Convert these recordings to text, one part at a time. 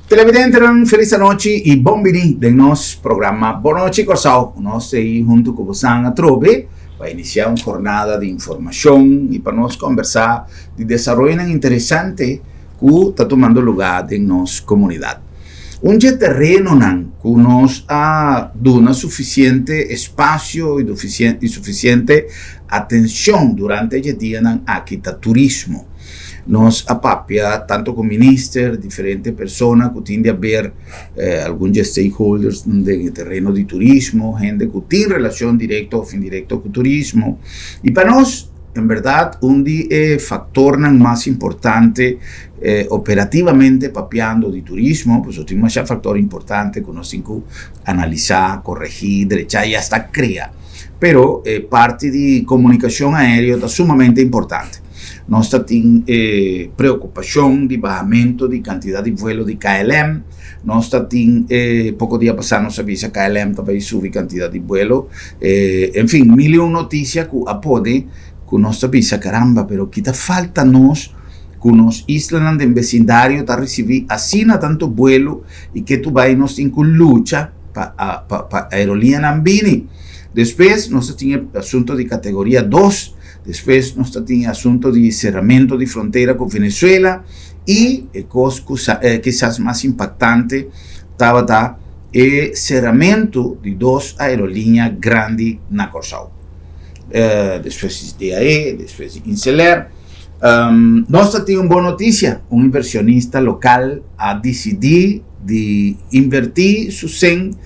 Televidentenan felis anochi y bon bini den nos programa Bon Nochi Kòrsou. Nos ta ei huntu ku bosan atrobe pa inicia un jornada di informacion y pa nos combersa di desaroyonan interesante ku ta tumando luga den nos comunidad. Un dje terenonan ku nos a duna suficiente espacio y suficiente atencion durante dje dianan aki ta turismo. Nos a papia tanto ku minister, diferente persona ku tin di haber, algun dje stakeholders den e tereno di turismo, hende ku tin relashon direkto òf indirekto ku turismo. I pa nos, en bèrdat, un di e faktornan mas importante operativamente papiando di turismo, pasobra tin masha faktor importante ku nos tin ku analisá, koregí, drechá i asta krea. Pero e parti di komunikashon aéreo ta sumamente importante. Nos ta tin e preokupashon di bahamento di kantidat di vuelo di KLM. Nos ta tin e poko dia pasá nos a bisa KLM ta bai subi kantidat di vuelo. En fin, mil i un notisia ku a pone ku nos ta bisa karamba pero kita falta nos ku nos islanan den besindario ta risibí asina tantu vuelo i ke tu bai nos tin ku lucha pa pa aerolineanan bini. Despues nos ta tin e asunto di kategoria dos, despues nos ta tin e asunto di seramento di frontera ku Venezuela i e kos ku kisas mas impaktante tabata e seramento di dos aerolinea grandi na Kòrsou. Despues di DAE, despues di Inselair. Nos ta tin un bon notisia, un inversionista lokal a disidí di invertí su sen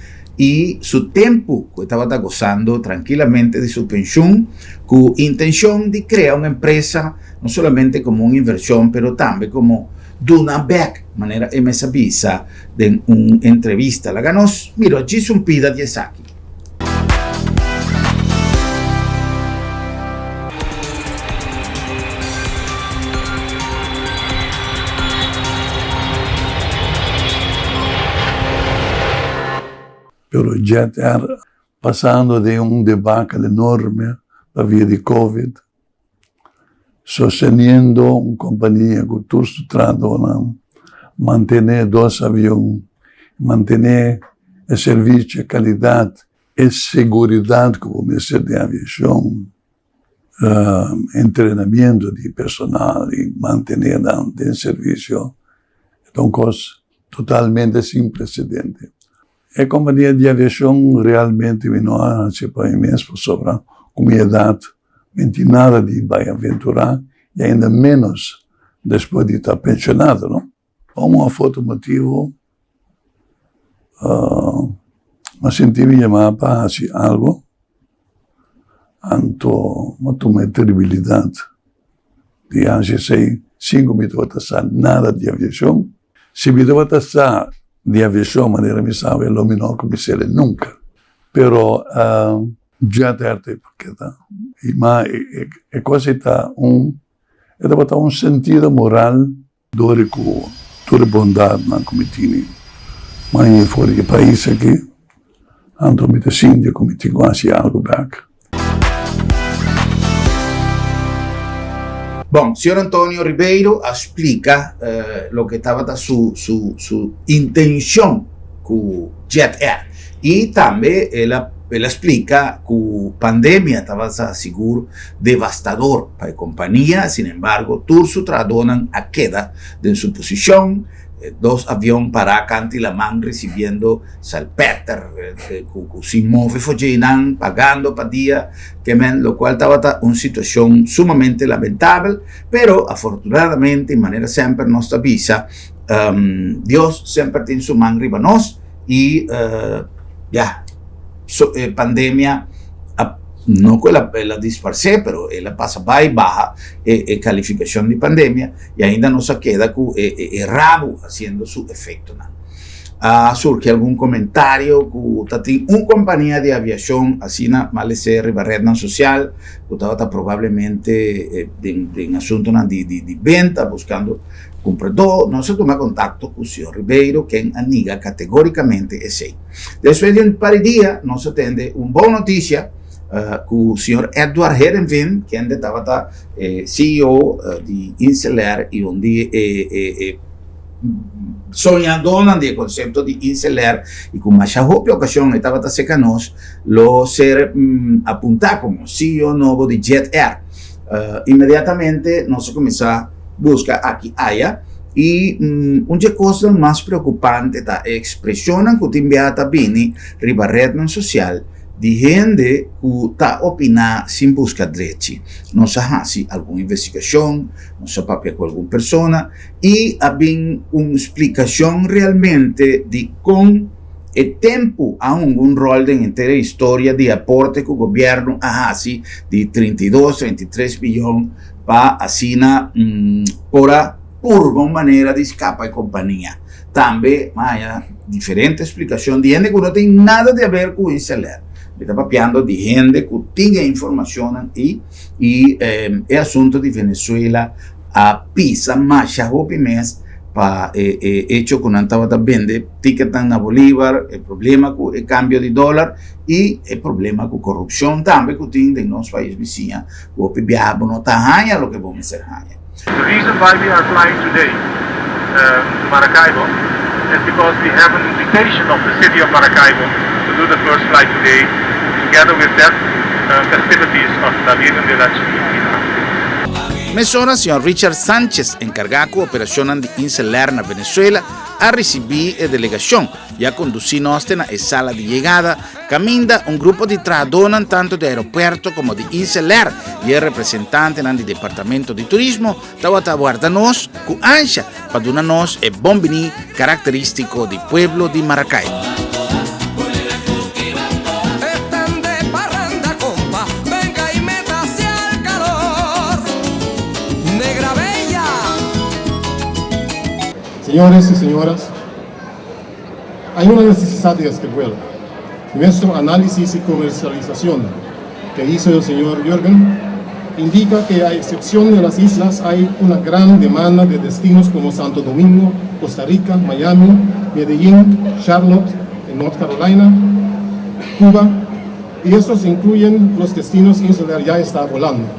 i su tempu ku e tabata gosando trankilamente di su penshun ku intenshon di krea un empresa no solamente komo un invershon pero tambe komo duna bèk, manera e mes a bisa den un entrevista. Laga nos mira djis un pida di esaki. Pero Jet Air pasando den un debakel enorme pa via di Covid, sosteniendo un kompania ku tur su trahadónan, mantené dos avion, mantené e servisio, e kalidat, e seguridat ku bo mester den aviashon, entrenamiento di personal i mantené nan den servisio, e ta un kos totalmente sin presedente. E kompania di aviashon realmente mi no a hasi pa mi mes pasobra ku mi edat mi no tin nada di bai aventurá i ainda ménos despues di ta penshonado no. Pa un òf otro motibu mi a sinti mi yamá pa hasi algu, anto mi a tuma e tribilidat di hasi esei sin ku mi tabata sa nada di aviashon. Si mi tabata sa di aviashon manera mi sa awe lo mi no a kumins'el nunka. Pero Jet Air ta e paketa. I ma e kos ei ta un, e tabata un sentido moral. Dor ku tur e bondatnan ku mi tini maña for di e pais aki, anto mi ta sinti ku mi tin ku hasi algu bèk. Bon, señor Antonio Ribeiro a splica loke tabata su su su intencion cu Jet Air y tambe el a el a splica cu pandemia tabata sigur devastador pa e compania, sin embargo tur su trahadornan a keda den su posicion. Dos avion pará kanti laman risibiendo salpeter ku sin move for djeinan, pagando pa dia ke men, lokual tabata un situashon sumamente lamentabel, pero afortunadamente manera semper nos ta bisa, Dios semper tin su man riba nos i ya, e pandemia a no ku el a disparsé pero el a pasa bai baha e kalifikashon di pandemia. I ainda nos a keda ku e rabu hasiendo su efektonan. A surgi algun komentario ku ta tin un kompania di aviashon asina malesé riba retnan sosial ku tabata probablemente den asuntonan di benta buskando kumpradó. Nos a tuma kontakto ku señor Ribeiro ken a niga kategórikamente esei. Despues di un par di dia nos a tende un bon notisia ku señor Edward Heerenveen kende tabata E ceo di Inselair y un di e soñadónan di e konsepto di InselAir i ku masha hopi okashon e tabata serka nos, lo ser apuntá komo CEO nobo di Jet Air. Inmediatamente nos a kuminsá buska aki aya i un dje kosnan mas preokupante ta e ekspreshonnan ku tin biaha ta bini riba retnan sosial di hende ku ta opiná sin buska drechi. Nos a hasi algun investigashon, nos a papia ku algun persona i a bin un splikashon realmente di kon e tempu a hunga un ròl den henter e historia di aporte ku gobièrnu a hasi di 32, 33 biyon pa asina por a purba un manera di skapa e kompania. Tambe mi a haña diferente splikashon di hende ku no tin nada di haber ku InselAir. Mi ta papiando di hende ku tin e informashonnan ei i e asuntu di Venezuela a pisa masha hopi mes pa e e hecho ku nan tabata bende ticketnan na Bolívar, e problema ku e kambio di dòlar i e problema ku korupshon tambe ku tin den nos pais bisiña ku hopi biaha bo no ta haña loke bo mester haña. The reason why we are flying today to Maracaibo is because we have an invitation of the city of Maracaibo to do the first flight today together with that festivities of La Virgen de la Chiquinquirá. Mesora señor Richard Sanchez, enkargá ku operashonnan di InselAir na Venezuela, a risibí e delegashon i a kondusí nos te na e sala di yegada kaminda un grupo di trahadónan tantu di aeropuerto komo di InselAir i e representantenan di Departamento di Turismo tabata warda nos ku ansha pa duna nos e bon biní karakterístiko di pueblo di Maracaibo. Señores y señoras, hay una necesidad de este vuelo. Nuestro análisis y comercialización que hizo el señor Jürgen indica que a excepción de las islas hay una gran demanda de destinos como Santo Domingo, Costa Rica, Miami, Medellín, Charlotte, en North Carolina, Cuba, y estos incluyen los destinos InselAir ya está volando.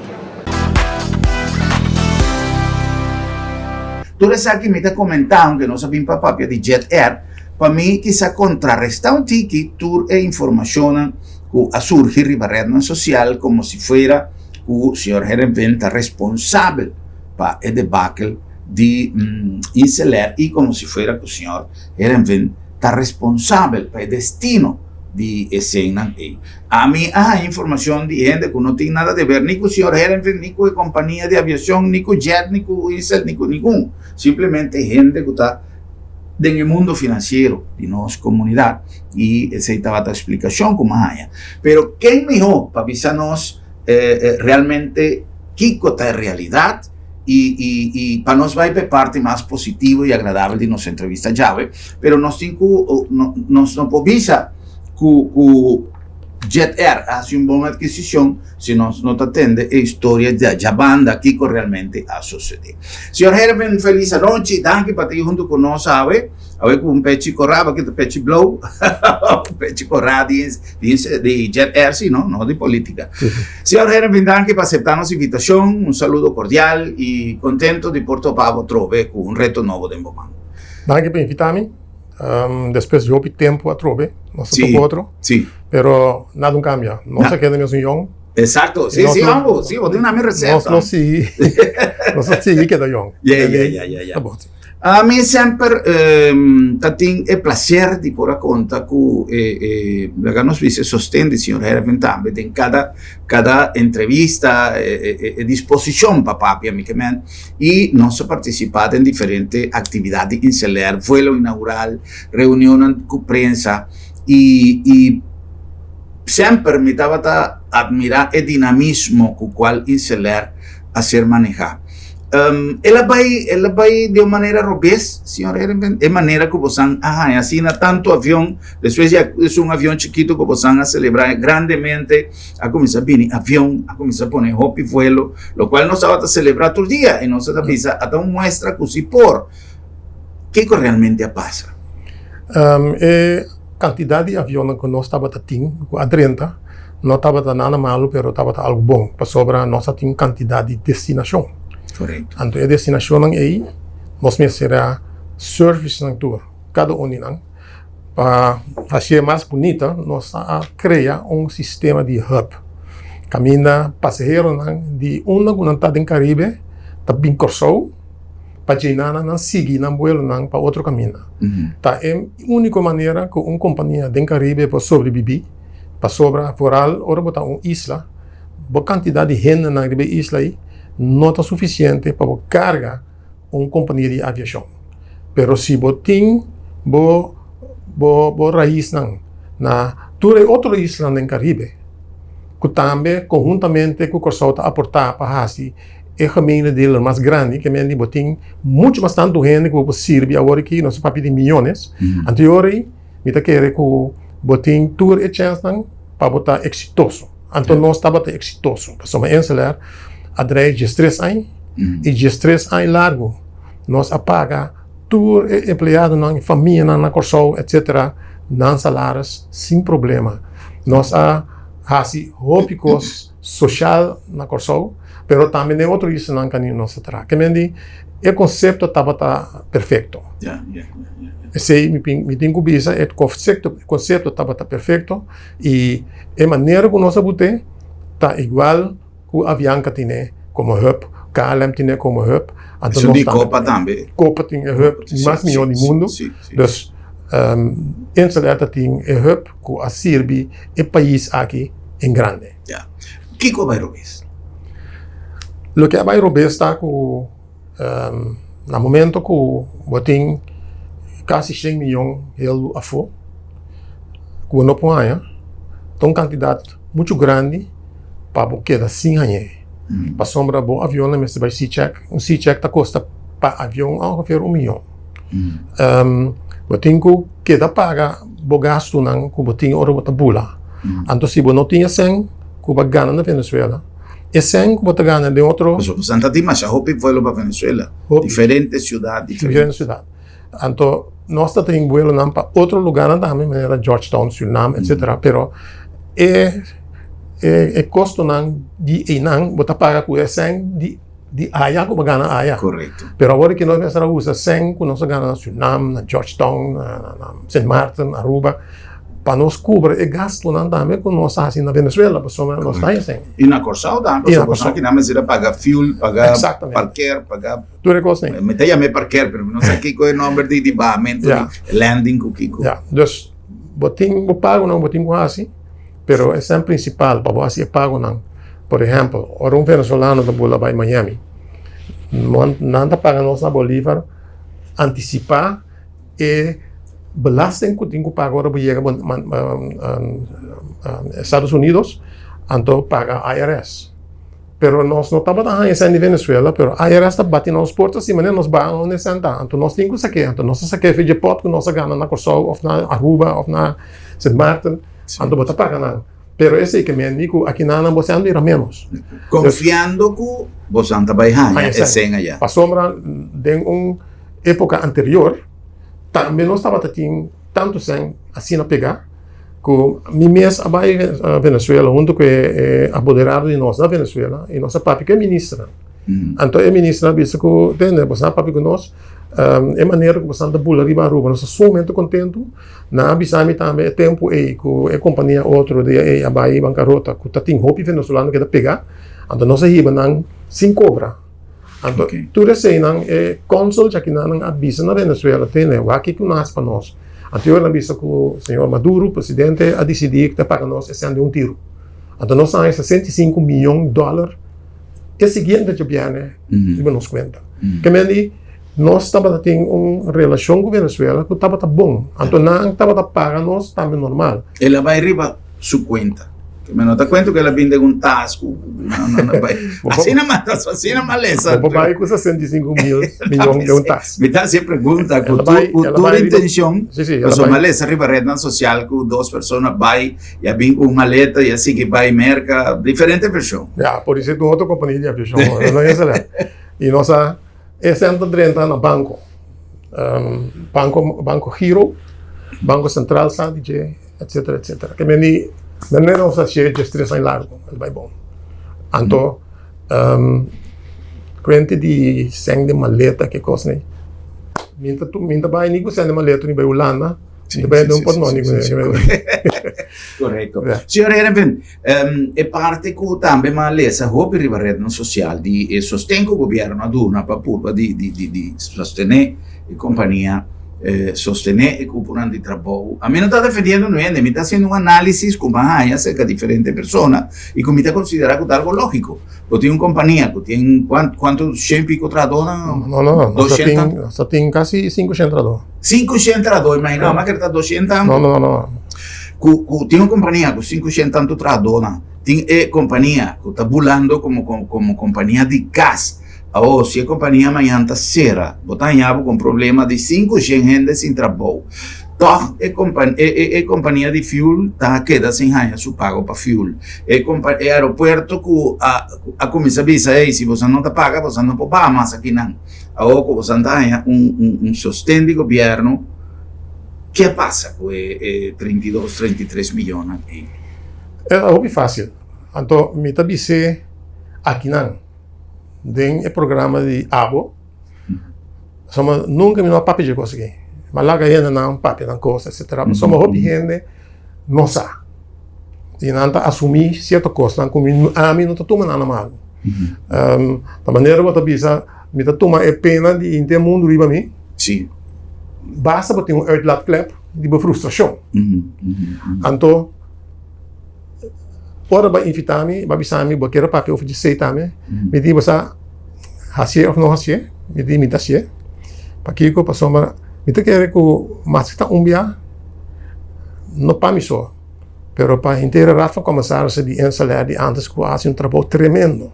Tur esaki mi ta komentá, aunke nos a bin pa papia di Jet Air, pa mi kisa kontrarestá un tiki tur e informashonnan ku a surgi riba retnan sosial komo si fuera ku señor Herenveen ta responsabel pa e debakel di InselAir i komo si fuera ku señor Herenveen ta responsabel pa e destino di e sennan ei. Ami a haña informashon di hende ku no tin nada di ber ni ku señor Herenveen, ni ku e kompania di aviashon, ni ku Jet, ni ku Insel, ni ku ningun. Simplemente hende ku ta den e mundo finansiero di nos komunidat. I esei tabata splikashon ku mi a haña. Pero ken mihó pa bisa nos realmente kiko ta e realidat i i i pa nos bai pa e parti mas positivo i agradabel di nos entrevista djawe. Pero nos tin ku nos no por bisa ku ku Jet Air a hasi un bon adkisishon si nos no ta tende e historia di djabanda kiko realmente a sosede. Señor Herwin felis anochi, danki pa ta ei huntu ku nos awe, awe ku un pechi korá, bo kita pechi blou, un pechi korá di di di Jet Air si no, no di politica. Señor Herwin danki pa asepta nos invitashon, un saludo kordial i kontento di por topa bo atrobe ku un reto nobo den bo man. Danki pa invita mi. Despues di hopi tempu atrobe nos a topa otro. Sí. Pero nada un cambia. Nos a keda mes un yong. Exacto. Sí, sí, amo. Sí, bo tin na mi receta. Nos lo sigui. Nos lo sigui keda yong. Yeah, yeah, yeah, yeah, yeah. Ami semper ta tin e placer di por a conta cu e, e, laga nos bisa e sosten di señor Herwin tambe den cada, cada entrevista, e, e, e disposicion pa papia mi ke men. I nos a partisipá den diferente aktividat di InselAir, vuelo inaugural, reunionnan ku prensa i i semper mi tabata atmirá e dinamismo ku kual InselAir a ser manehá. El a bai el a bai di un manera robes, señor Ehrenfeld, e manera ku bosan a haña asina tantu avion, despues di esun avion chikitu ku bosan a selebrá grandemente, A kuminsá bini avion, a kuminsá pone hopi vuelo, lokual nos tabata selebrá tur dia i nos a ta bisa a ta un muestra ku si por. Kiko realmente a pasa? E kantidat di avionnan ku nos tabata tin, ku a drenta, no tabata nada malu pero tabata algu bon, pasobra nos a tin un kantidat di destinashon. Korekto. Anto e destinashonnan ei nos mester a. Servicenan tur, kada un di nan. Pa hasié mas bunita nos a krea un sistema di hub kaminda pasaheronan di unda ku nan ta den Karibe ta bin Kòrsou pa djei nan nan sigui nan buelonan pa otro kaminda. Ta e úniko manera ku un kompania den Karibe por sobrebibí pasobra foral ora bo ta un isla bo kantidat di hendenan riba e isla ei no ta sufisiente pa bo karga un kompania di aviashon. Pero si bo tin bo bo bo raisnan na tur e otro islanan den Karibe, ku tambe konhuntamente ku Kòrsou ta aportá pa hasi e gemene deler mas grandi, ke men di bo tin muchu mas tantu hende ku bo por sirbi awor aki, nos ta papia di miyones, anto e ora ei mi ta kere ku bo tin tur e chènsnan pa bo ta eksitoso. Anto nos tabata eksitoso, pasobra InselAir a drei diestres aña i diestres aña largu nos a paga tur e empleadonan i famianan na Kòrsou etsetera nan salaris sin problema. Nos a hasi hopi kos soshal na Kòrsou, pero tambe den otro islanan kaminda nos a traha. Ke men di e konsepto tabata perfekto. Esei mi tin ku bisa e konsepto tabata perfekto. I e manera ku nos a but'é ta igual ku Avianca tine komo hub, KLM tine komo hub. Anto nos tambe. Copa tambe. Copa tin e hub mas mihó di mundu. Dus InselAir ta tin e hub ku a sirbi e pais aki en grande. Ya. Kiko a bai robes? Loke a bai robes ta ku Na momento ku bo tin kasi shen miyon helu afó ku bo no por haña, ta un kantidat muchu grandi pa bo keda sin hañ'é. Pasobra bo avionnan mester bai C-check, un C-check ta kosta pa avion ongeveer un miyon. Bo tin ku keda paga bo gastunan ku bo tin ora bo ta bula. Anto si bo no tin e sèn ku bo a gana na Venezuela, E sèn ku bo ta gana den otro. Pasobra boso ta tin masha hopi vuelo pa Venezuela. Hopi. Diferente siudat, diferente siudat. Anto nos ta tin vuelonan pa otro lugarnan tambe manera Georgetown, Surinam, etcetera. Pero e e kostonan di einan bo ta paga ku e sèn di di aya ku bo gana aya. Korekto. Pero awor ki nos mester a usa sèn ku nos a gana na Surinam, na Georgetown, na Sint Maarten, Aruba. Pa nos kubra e gastunan tambe ku nos a hasi na Venezuela, pasobra nos ta hasi. I na Kòrsou tambe, pasobra boso aki nan mester a paga fuel, paga parker, paga. Tur e kosnan. Mi ta yama e parker, pero mi no sa kiko e nòmber di bahamentu, di landing ku kiko. Ya, dus bo tin bo pagonan bo tin ku hasi, pero esnan prinsipal pa bo hasi e pagonan, por ehèmpel, ora un venezolano ta bula bai Miami, nan ta paga nos na Bolívar antisipá. E belasting ku tin ku paga ora bo yega Estados Unidos, anto paga IRS. Pero nos no tabata haña esei di Venezuela, pero IRS ta bati na nos porta si manera nos bai unda esei ta. Anto nos tin ku sak'é, anto nos ta sak'é for dje pòt ku nos a gana na Kòrsou òf na Aruba òf na Sint Maarten, anto bo ta paga nan. Pero esei ke men di ku akinan nan bo sèn bira ménos. Konfiando ku boso ta bai haña e sèn aya. Pasobra den un époka anterior tambe nos tabata tin tantu sèn asina pegá ku mi mes a bai Venezuela huntu ku e apoderado di nos na Venezuela i nos a papia ku e ministernan. Anto e ministernan a bisa ku tende boso a papia ku nos e manera ku boso ta bula riba Aruba nos ta sumamente kontentu. Nan a bisa mi tambe e tempu ei ku e kompania otro dia ei a bai bankarota ku ta tin hopi venezolano keda pegá anto nos a hiba nan sin kobra. Anto tur eseinan e kònsùl djakinan a bisa na Venezuela tene wak kiko nan hasi pa nos. Anto nan a bisa ku señor Maduro presidente a disidí ku ta paga nos e sèn di un tiru. Anto nos a haña 65 miyon dòler e siguiente djabièrnè riba nos kuenta. Ke men di nos tabata tin un relashon ku Venezuela ku tabata bon. Anto nan tabata paga nos tambe normal. El a bai riba su kuenta. Mi no ta cuento que el a bin den un tas cu no no no bai. Asina ma asina ma lesa. Bo bai cu 65 mil milyon den un tas. Mi ta haci pregunta cu tur cu tur intencion. Si si. Pasobra ma lesa riba rednan social cu dos persona bai y a bin cu un maleta y a sigui bai Merca, diferente version. Ya, por esey tin otro compania di aviacion. No es esey. Y nos a e cen ta drenta na banco. Banco Banco Giro, Banco Central sa di dje. Etcetera etcetera. Ke men di manera nos a hacié djes tres aña largo el bai bon. Anto kuente di sèn den maleta ke kos nei. Mi ta mi ta bai ni ku sende maleta ni bai Hulanda. Mi ta bai den un portmoni ku Korekto. Señor Heerenveen, e parti ku tambe mi a lesa hopi riba retnan sosial di e sosten ku gobièrnu a duna pa purba di di di di sostené e kompania, sostené e kuponan di trabou. Ami no ta defendiendo un hende, mi ta hasiendo un análisis ku mi a haña aserka diferente persona i ku mi ta konsiderá ku ta algo lógiko. Bo tin un kompania ku tin kuantu shen piko trahadónan? No, no, no. Nos tin, nos tin kasi 500 trahadó. 500 trahadó, imagina, mi a kere ta 200 tantu. No, no, no. Ku tin un kompania ku 500 tantu trahadónan, tin e kompania ku ta bulando komo komo kompania di gas. Awor, si e kompania mañan ta sera, bo ta haña bo ku un problema di 500 hende sin trabou. Tòg e e kompania di fuel ta keda sin haña su pago pa fuel. E e aeropuerto ku a a kuminsá bisa, ey, si boso no ta paga, boso no por baha mas akinan. Awor ku boso ta haña un un un sosten di gobièrnu, ke a pasa ku e e 32, 33 miyonnan ey? E ta hopi fásil. Anto mi ta bis'é akinan den e programa di abo. Pasobra nunka mi no a papia dje kos aki. Mi a laga hendenan papia nan kos etcetera. Pasobra hopi hende no sa. I nan ta asumí sierto kosnan ku mi ami no ta tuma nan na malu. Ta manera bo ta bisa mi ta tuma e pena di henter mundu riba mi. Basta bo tin un uitlaatklep di bo frustrashon. Anto Ora bo a invitá mi, bo a bisa mi bo kier a papia over dje tambe, mi di bo sa hasié òf no hasié, mi di mi ta hasié. Pakiko? Pasobra mi ta kere ku maske ta un bia, no pa mi so, pero pa henter e Raad van Commissarissen di Insel Air di antes ku a hasi un trabou tremendo.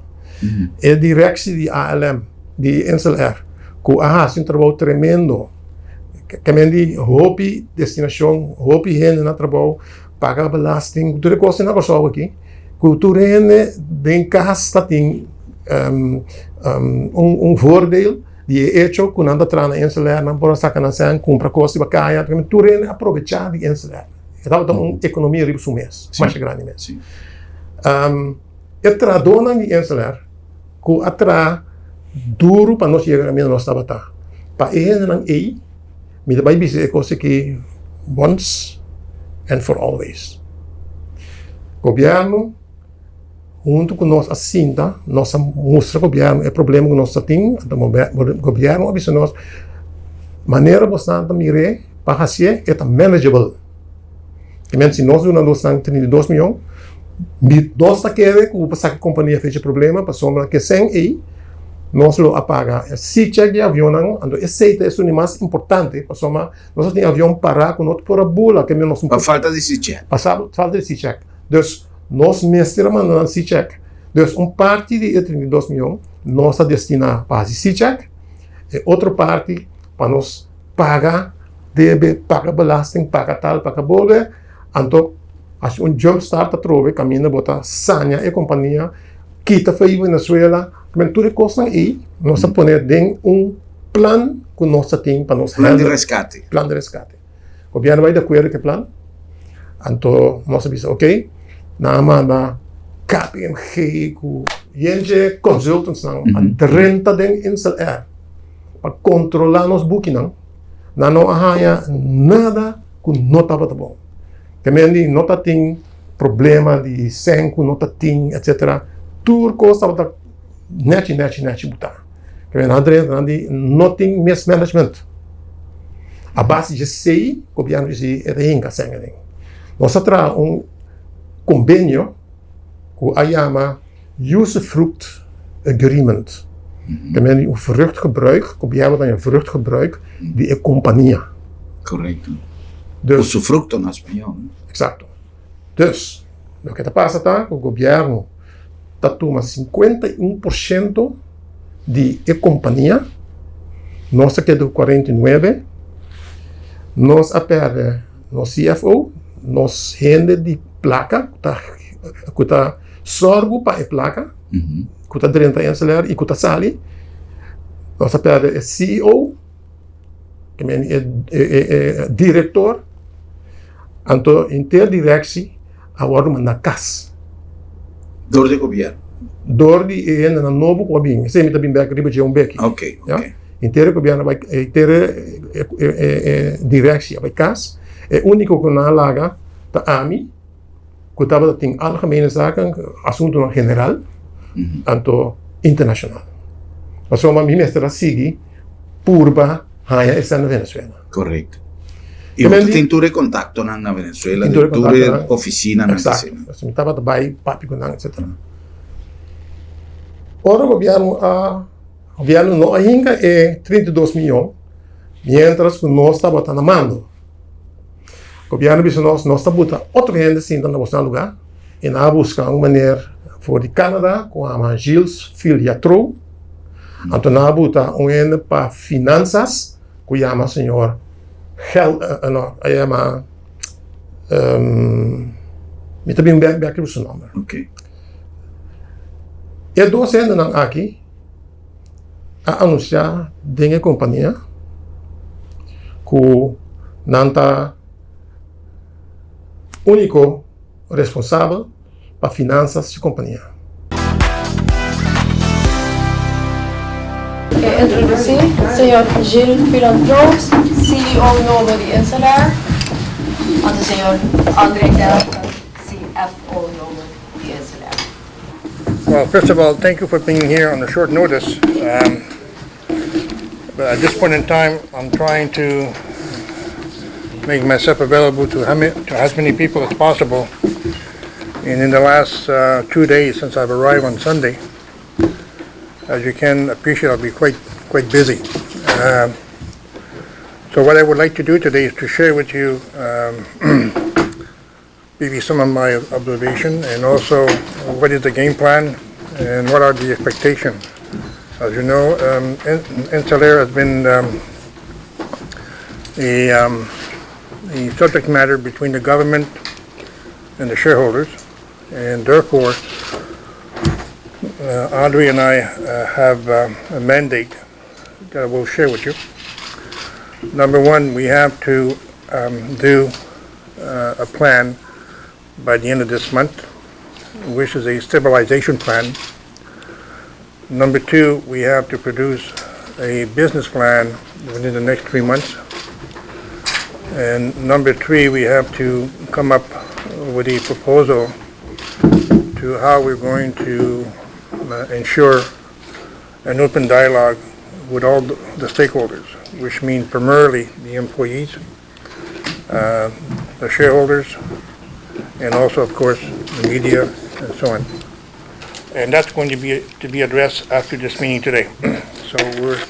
E direksie di ALM, di Insel Air, ku a hasi un trabou tremendo, ke men di hopi destinashon, hopi hende na trabou. Paga belasting, tur e kos na Kòrsou aki, ku tur hende den kas ta tin un voordeel di e echo ku nan ta traha na Insel Air, nan por a saka nan sèn, kumpra kos riba kaya, tur hende a probechá di Insel Air. E tabata un ekonomia riba su mes, masha grandi mes. E trahadónan di Insel Air ku a traha duru pa nos yega kaminda nos tabata, pa e hendenan ei, Mi ta bai bisa e kos aki once and for always. Gobièrnu huntu ku nos a sinta, nos a mustra gobièrnu e problema ku nos ta tin, anto gobièrnu a bisa nos manera bosnan ta mir'é pa hasié e ta manageable. Kimen si nos duna nos 32 miyon, nos ta kere ku por saka kompania fecha problema pasobra ke sèn ei nos lo a paga e C-check di avionnan, anto esei ta esun di mas importante pasobra nos a tin avion pará ku no ta por a bula ke nos Pa falta di C-check. Pa falta di C-check. Dus nos mester a manda nan C-check. Dus un parti di e 32 miyon nos a destiná pa hasi C-check, e otro parti pa nos paga debe, paga belasting, paga tal, paga bolbe, anto hasi un jump start atrobe kaminda bo ta saña e kompania, kita for Venezuela, men tur e kosnan ei nos a pone den un plan ku nos ta tin pa nos Plan di reskate. Plan di reskate. Gobièrnu bai di akuerdo ku e plan, anto nos a bisa ok, nan a manda KPMG ku yende consultantsnan a drenta den Insel Air pa kontrolá nos bukinan. Nan no a haña nada ku no tabata bon. Te men di no ta tin problema di sèn ku no ta tin etcetera. Tur kos tabata nèchi nèchi nèchi butá. Te men nan drenta nan di no tin mismanagement. A base di esei gobièrnu di e ta hinka sèn aden. Nos a traha un kombenio ku a yama Usufruct Agreement. Te men di un vruchtgebruik, gobièrnu ta haña vruchtgebruik di e kompania. Korekto. Dus, Usufructo na spañol. Eksakto. Dus, loke ta pasa ta ku gobièrnu ta tuma 51% di e kompania, nos ta keda ku 49, nos a pèrdè nos CFO, nos hende di plaka ku ta ku ta sòrgu pa e plaka ku ta drenta Insel Air i ku ta sali, nos a pèrdè e CEO, e direktor, anto henter direksi a wòrdu mandá kas. Dor di gobièrnu? Dor di e hendenan nobo ku a bini. Esei mi ta bin bèk riba dje un beki. Ok, ok. Henter e gobièrnu a bai, henter e direktie a bai kas. E úniko ku nan a laga ta ami, ku tabata tin algemene zaken, asuntunan general, anto internashonal. Pasobra mi mester a sigui purba haña esnan na Venezuela. Korekto. I bo ta tin tur e kontaktonan na Venezuela, den tur e ofisinanan. Eksakto. Mi tabata bai papia ku nan, etsetera. Ora gobièrnu a Gobièrnu no a hinka e 32 miyon miéntras ku nos tabata na mando. Gobièrnu bisa nos, nos ta buta otro hende sinta na bosnan lugá i nan a buska un meneer for di Canada ku a yama Gilles Filiatrault. Anto nan a buta un hende pa finansas ku yama señor Gel, no, a yama, mi ta bin bèk riba su nòmber. E dos hendenan aki a anunsiá den e kompania ku nan ta úniko responsabel pa finansas di kompania. E introdusí señor Gilles Filantroos, CEO nobo di InselAir, anto señor André Delta, CFO nobo di InselAir. Well, first of all, thank you for being here on a short notice. Um, but at this point in time, I'm trying to make myself available to, to as many people as possible. And in the last uh, two days since I've arrived on Sunday, as you can appreciate, I'll be quite quite busy. Um, so what I would like to do today is to share with you um, maybe some of my observation and also what is the game plan and what are the expectations. As you know, um, InselAir has been um, a, um, a subject matter between the government and the shareholders, and therefore, Andre and I uh, have uh, a mandate that I will share with you. Number one, we have to um, do uh, a plan by the end of this month, which is a stabilization plan. Number two, we have to produce a business plan within the next three months. And number three, we have to come up with a proposal to how we're going to uh, ensure an open dialogue with all the stakeholders, which means primarily the employees, uh, the shareholders, and also, of course, the media and so on. And that's going to be to be addressed after this meeting today. so we're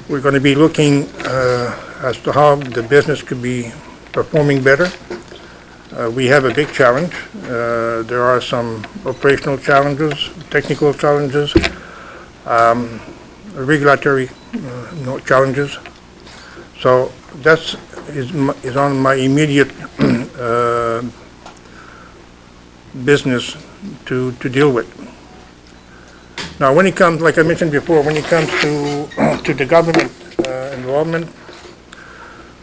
we're going to be looking uh, as to how the business could be performing better. Uh, we have a big challenge. Uh, there are some operational challenges, technical challenges, um, regulatory uh, challenges. So that's is, is on my immediate uh, business to, to deal with. Now, when it comes, like I mentioned before, when it comes to, to the government uh, involvement,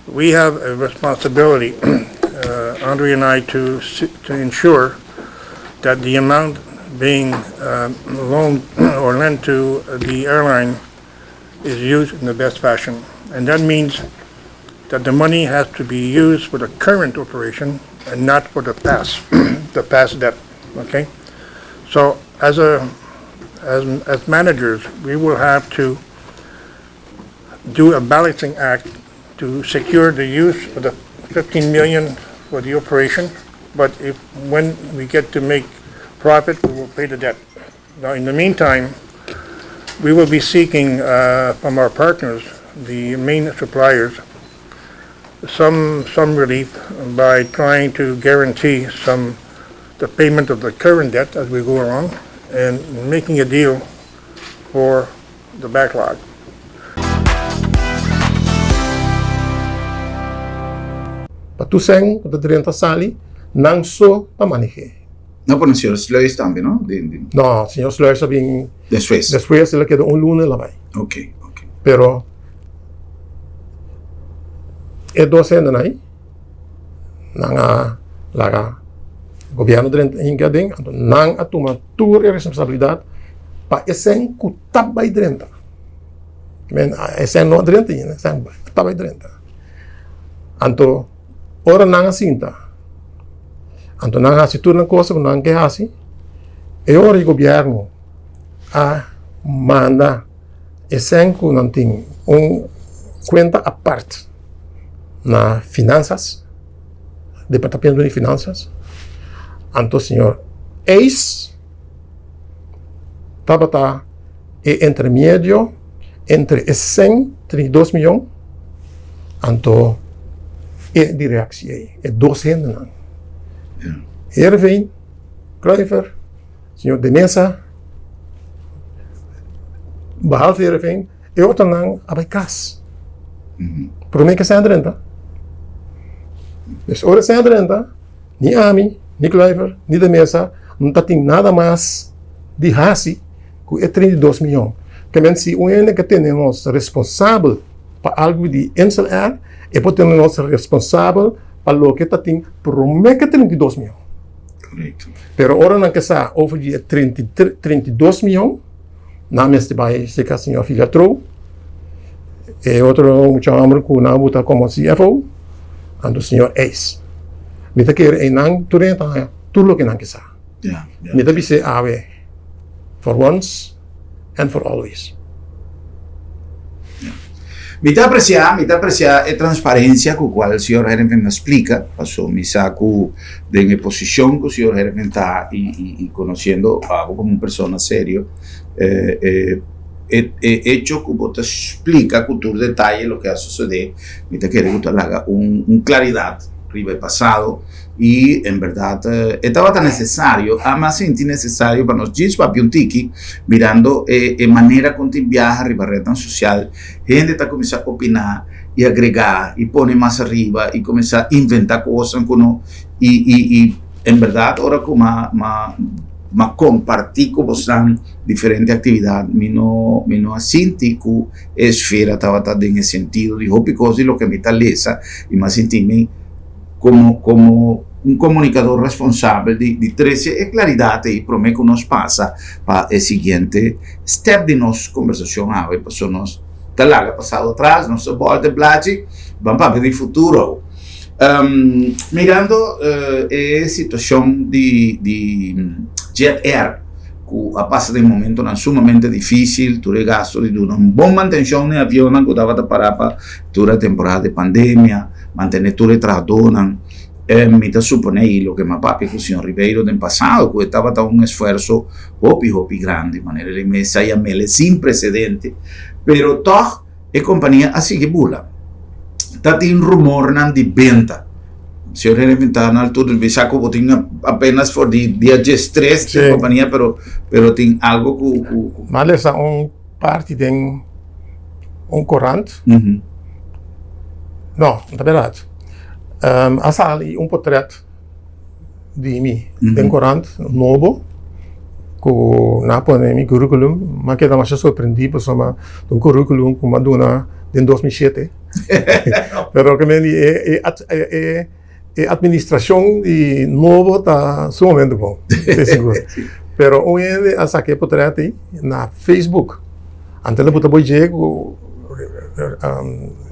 we have a responsibility, uh, Andre and I, to, to ensure that the amount being uh, loaned or lent to the airline is used in the best fashion. And that means that the money has to be used for the current operation and not for the past, the past debt, okay? So as a, as, as managers, we will have to do a balancing act to secure the use of the 15 million for the operation, but if, when we get to make profit, we will pay the debt. Now, in the meantime, we will be seeking uh, from our partners, the main suppliers, some some relief by trying to guarantee some the payment of the current debt as we go along and making a deal for the backlog. Pa tur sèn ku ta drenta sali, nan so ta maneh'é. No pone señor Sluis tambe, no? No, señor Sluis a bin despues. Despues el a keda un luna el a bai. Ok, ok. Pero e dos hendenan ei, nan a laga gobierno drenta hinka aden, anto nan a tuma tur e responsabilidad pa e sèn ku ta bai drenta. Men, e sèn no a drenta ainda, e sèn ta bai drenta. Anto, ora nan a sinta, anto nan a hasi tur nan cosa ku nan ke hasi, e ora e gobièrnu a manda e sèn ku nan tin un kuenta apart na finansas, departamento di finansas, anto señor Eis tabata e intermedio entre e 132 miyon anto e directie ei, e dos hendenan. Heerenveen, Kluiver, señor De Meza, behalve Heerenveen, e otronan a bai kas. Prome ke sèn drenta. Dus ora sèn drenta, ni ami, ni Kluiver, ni De Meza, no ta tin nada mas di hasi ku e 32 miyon. Ke men si un hende ke tene nos responsabel pa algu di Insel Air, e por tene nos responsabel pa loke ta tin prome ke 32 miyon. Korekto. Pero ora nan ke sa over di e 32 miyon, nan mester bai serka señor Filatrou, e otro mucha homber ku nan a buta komo CFO, anto señor Eis. Mi ta kere einan tur hende ta haña tur loke nan ke sa. Mi ta bis'é awe, for once and for always. Mi ta apresiá, mi ta apresiá e transparensia ku kual señor Herenveen a splika, paso mi sa ku den e posishon ku señor Herenveen ta i i i konosiendo abo komo un persona serio, e e echo ku bo ta splika ku tur detaye loke a sosodé, mi ta kere ku ta laga un un klaridat riba e pasado. I en bèrdat e tabata nesesario, a sinti nesesario pa nos djis papia un tiki mirando e e manera kon tin biaha riba retnan sosial, hende ta kuminsá opiná i agregá i pone mas ariba i kuminsá inventá kosnan ku no i i i en bèrdat ora ku m'a m'a m'a kompartí ku bosnan diferente aktividat mi no mi no a sinti ku e esfera tabata den e sentido di hopi kos di loke mi ta lesa i m'a sinti mi Como como un comunicador responsabel di di trece e claridad ei prome cu nos pasa pa e siguiente step di nos conversacion awe pasobra nos ta laga pasado atras, nos ta bolta e blachi, ban papia di futuro. Mirando e situacion di di Jet Air cu a pasa den momentonan sumamente dificil, tur e gasto di duna un bon mantencion na e avionnan cu tabata para pa tur e temporada di pandemia, Mantené tur e trahadónan. Mi ta suponé, i loke mi a papia ku señor Ribeiro den pasado, ku e tabata un esfuerso hopi, hopi grandi, manera el mes a yam'el sin presedente. Pero tòg e kompania a sigui bula. Ta tin rumornan di benta. Señor Jeremy ta na altura, mi sa ku bo tin apenas for di dia diestres den kompania, pero pero tin algo ku ku. Mi a lesa un parti den un korant. No, no ta berdad. A sali un potret di mi den korant nobo ku nan a pone mi curriculum. Mi a keda masha sorprendí pasobra ta un curriculum ku mi a duna den 2007. Pero ke men di e administrashon di nobo ta sumamente bon, esei sigur. Pero un hende a saka e potret ei na Facebook. Antes lo bo ta dje ku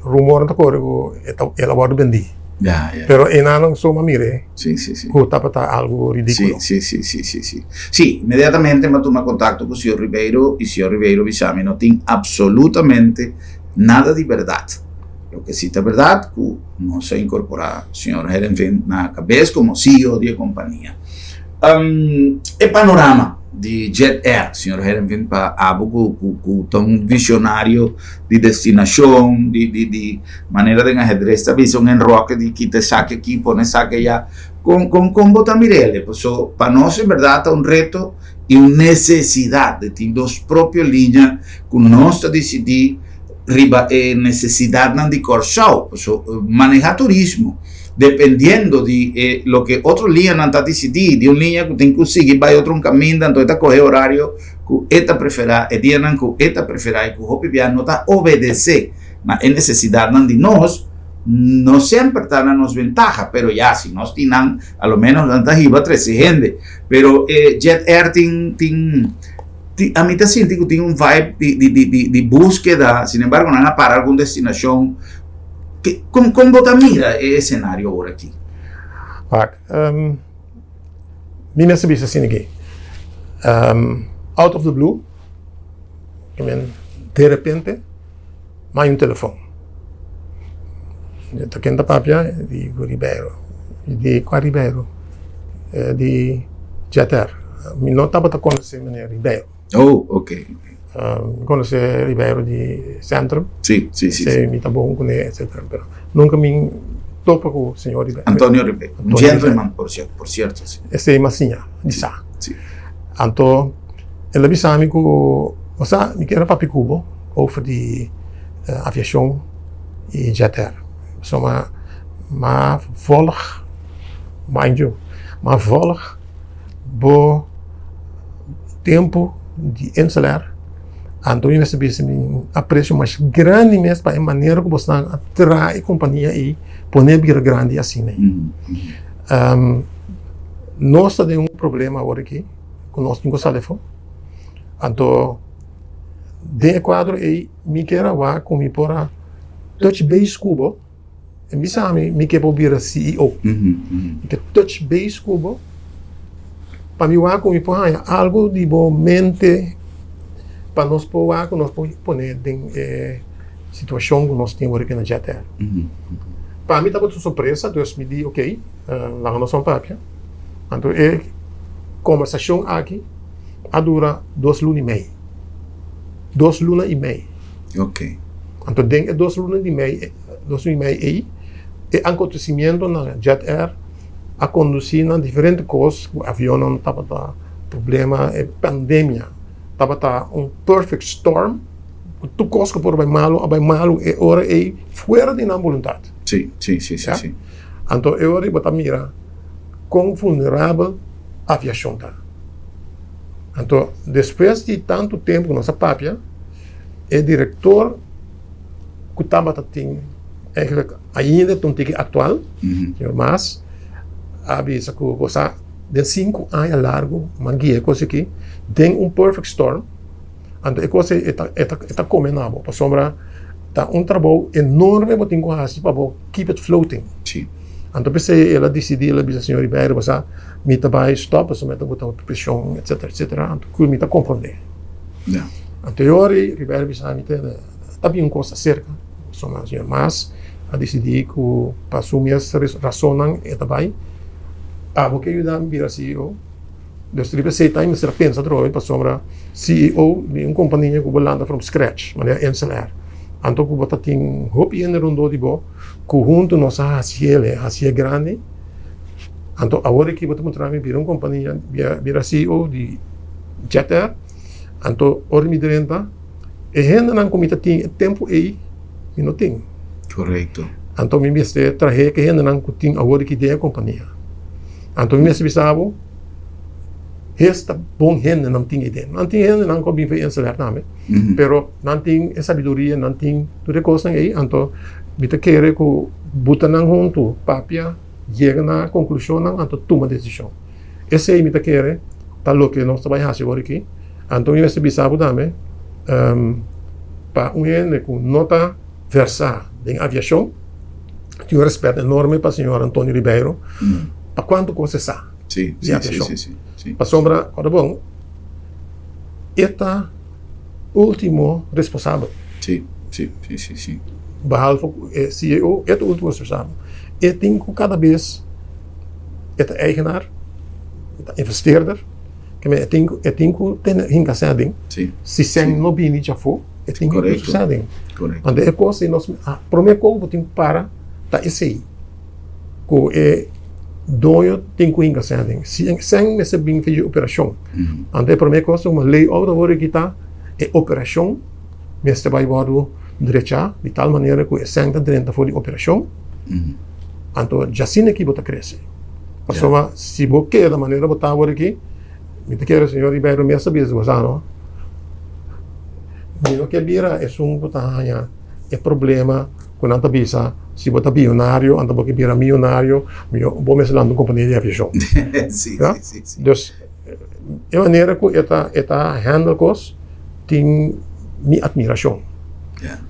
rumornan ta kore ku el a wòrdu bendí. Pero e nan so a mir'é ku tabata algu ridíkulo. Sí, sí, sí, sí, sí. Sí, inmediatamente mi a tuma kontakto ku señor Ribeiro i señor Ribeiro bisa mi no tin absolutamente nada di bèrdat. Loke sí ta bèrdat ku nos a inkorporá señor Herenveen na kabes komo CEO di e kompania. E panorama di Jet Air, señor Herenveen, pa abo ku ku ku ta un visionario di destinashon, di di di manera den ahedres ta bisa un enroke di kita esaki aki, pone esaki aya. Kon kon kon bo ta mir'el? Paso pa nos en bèrdat ta un reto i un nesesidat di tin nos propio liña ku nos ta disidí riba e nesesidatnan di Kòrsou. Paso maneha turismo dependiendo di e loke otro liñanan ta disidí, di un liña ku tin ku sigui bai otro un kaminda, anto e ta kohe orario ku e ta preferá, e dianan ku e ta preferá i ku hopi bia no ta obedesé na e nesesidatnan di nos, no semper ta na nos bentaha, pero ya si nos tin nan, a lo ménos nan ta hiba trese hende. Pero e Jet Air tin tin. Ami ta sinti ku tin un vibe di di di di di búskeda, sin embargo nan a para algun destinashon. Ke kon kon bo ta mira e esenario ora aki? Wak, mi mester bisa asina aki, out of the blue, I mean, derepente mi hay un telefòn. Ta ken ta papia? Di Ribeiro. Di kua Ribeiro? Di Jeter. Mi no tabata konosé meneer Ribeiro. Oh, ok. Mi konosé Ribeiro di Centrum. Si, si, si. Esei mi ta bon kuné, etcetera. Pero nunka mi topa ku señor Ribeiro. Antonio Ribeiro. Un gentleman, por cierto. Esei mi a siña di sa. Si. Anto el a bisa mi ku, Osea, mi kier a papia ku bo over di aviashon i Jetair. Pasobra m'a volg, mind you, m'a volg bo tempu di Inselair, anto mi mester bisa mi apresio mas grandi mes pa e manera ku bosnan a traha e kompania ei pone bira grandi asina ei. Nos ta den un problema awor aki ku nos tin ku sali afó, anto den e kuadro ei mi kier a wak ku mi por a touch base ku bo. E bisa mi, mi ke por bira CEO. Mi ke touch base ku bo pa mi wak ku mi por haña algu di bo mente pa nos por wak ku nos por pone den e situashon ku nos tin awor aki na Jetair. Pa mi tabata un sorpresa, dus mi di ok, laga nos ban papia. Anto e kombersashon aki a dura dos luna i mei. Dos luna i mei. Ok. Anto den e dos luna di mei, dos luna i mei ei, e akontesimiento na Jet Air a kondusí na diferente kos, ku avionnan tabata problema, e pandemia tabata un perfect storm, ku tur kos ku por bai malu a bai malu e ora ei fuera di nan boluntat. Sí, sí, sí, sí, sí. Anto e ora ei bo ta mira kon vulnerabel aviashon ta. Anto despues di tantu tempu ku nos a papia, e direktor ku tabata tin eigenlijk ainda ta un tiki aktual, señor Maas, a bisa ku bo sa den sinku aña largu mi a guia e kos aki den un perfect storm, anto e kos ei e ta e ta kome na bo pasobra ta un trabou enorme bo tin ku hasi pa bo keep it floating. Anto p'esei el a disidí, el a bisa señor Ribeiro, bo sa mi ta bai stop pasobra mi ta buta hopi preshon etcetera etcetera, anto ku mi ta komprondé. Anto e ora ei Ribeiro a bisa mi te ta bin un kos aserka, pasobra señor Maas a disidí ku pa su mes rasonnan e ta bai, abo ke yuda mi bira CEO. Dus riba esei ta mester a pensa atrobe pasobra CEO di un kompania ku bo lanta from scratch, manera Insel Air, anto ku bo ta tin hopi hende rondó di bo ku huntu nos a hasi el, hasi e grandi, anto awor aki bo ta puntra mi bira un kompania, bira CEO di Jet Air, anto ora mi drenta e hendenan ku mi ta tin e tempu ei mi no tin. Korekto. Anto mi mester trahe ku e hendenan ku tin awor aki den e kompania. Anto mi mester bisa bo, es ta bon hende nan tin iden. Nan tin hendenan ku a bin for Insel Air tambe, pero nan tin e sabiduria, nan tin tur e kosnan ei. Anto mi ta kere ku buta nan huntu, papia, yega na konklushonnan, anto tuma desishon. Esei mi ta kere ta loke nos ta bai hasi awor aki. Anto mi mester bisa bo tambe, pa un hende ku no ta versá den aviashon, Tin un respet enorme pa señor Antonio Ribeiro pa cuanto cos e sa di aviacion. Pasobra, ora bon, e ta ultimo responsabel. Behalve cu e CEO, e ta ultimo responsabel. E tin cu cada bes e ta eigenaar, e ta investeerder, e tin cu, e tin cu tene hinca sèn aden. Si sèn no bini djafó. E tin ku sucede. Anto e kos ei nos prome kos ku tin ku para ta esei ku e doño tin ku hinka sèn aden. Si sèn mester bin for di operashon. Anto e prome kos un lei òf ta wòrdu kita e operashon mester bai wòrdu drechá di tal manera ku e sèn ta drenta for di operashon. Anto djasina aki bo ta krese. Pasobra si bo keda manera bo ta awor aki. Mi ta kere señor Ribeiro mes ta bisa bo sa no. Mi no ke bira esun ku ta haña e problema ku nan ta bisa si bo ta biyonario anto bo ke bira miyonario bo mester lanta un kompania di aviashon. Si, si, si. Dus E manera ku e ta e ta handle kos tin mi atmirashon.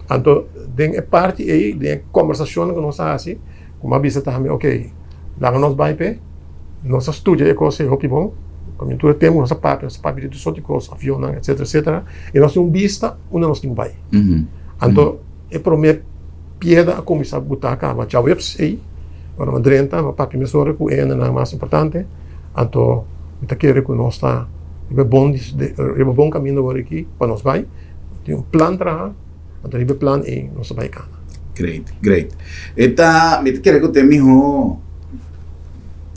Anto den e parti ei, den e kombersashonnan ku nos a hasi, ku mi a bisa tambe, ok, laga nos bai p'e, nos a studia e kos ei hopi bon, pasobra tur e tempu nos a papia, nos a papia di tur sorti kos, avionnan, etsetera, etsetera, i nos tin un bista unda nos tin ku bai. Anto e promé piedra a kuminsá butá kaba djaweps ei, ora mi a drenta, mi a papia mesora ku e hendenan mas importante. Anto mi ta kere ku nos ta riba e bon riba e bon kaminda awor aki pa nos bai. Tin un plan traha, anto riba e plan ei nos ta bai kana. Great, great. E ta, mi ta kere ku ta e mihó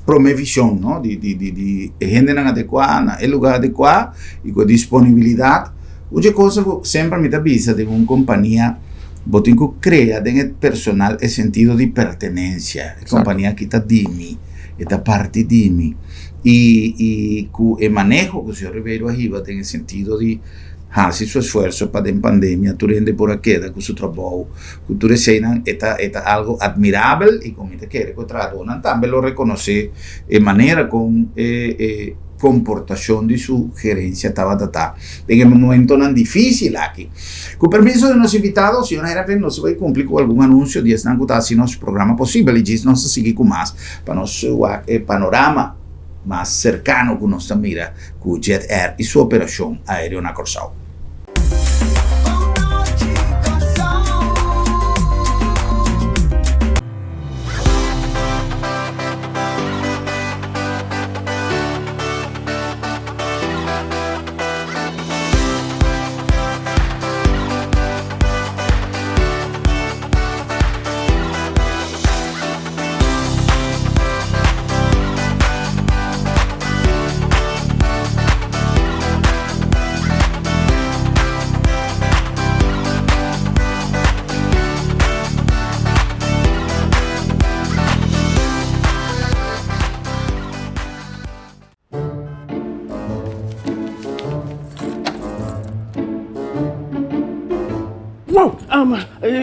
promé vishon, no, di di di di e hendenan adekuá na e lugá adekuá i ku e disponibilidat. Un dje cosa ku semper mi ta bisa den un kompania, bo tin ku krea den e personal e sentido di pertenensia. E kompania aki ta di mi. E ta parti di mi. I i ku e maneho ku señor Ribeiro a hiba den e sentido di hasi su esfuerso pa den pandemia tur hende por a keda ku su trabou, ku tur eseinan e ta e ta algo admirabel i ku mi ta kere ku e trahadónan tambe lo rekonosé e manera kon e e komportashon di su gerensia tabata ta den e momentonan difísil aki. Ku permiso di nos invitado, señor Herenveen, nos ta bai kumpli ku algun anunsio di esnan ku ta hasi nos programa posibel i djis nos ta sigui ku mas pa nos wak e panorama mas serkano ku nos ta mira ku Jet Air i su operashon aereo na Kòrsou. Wow!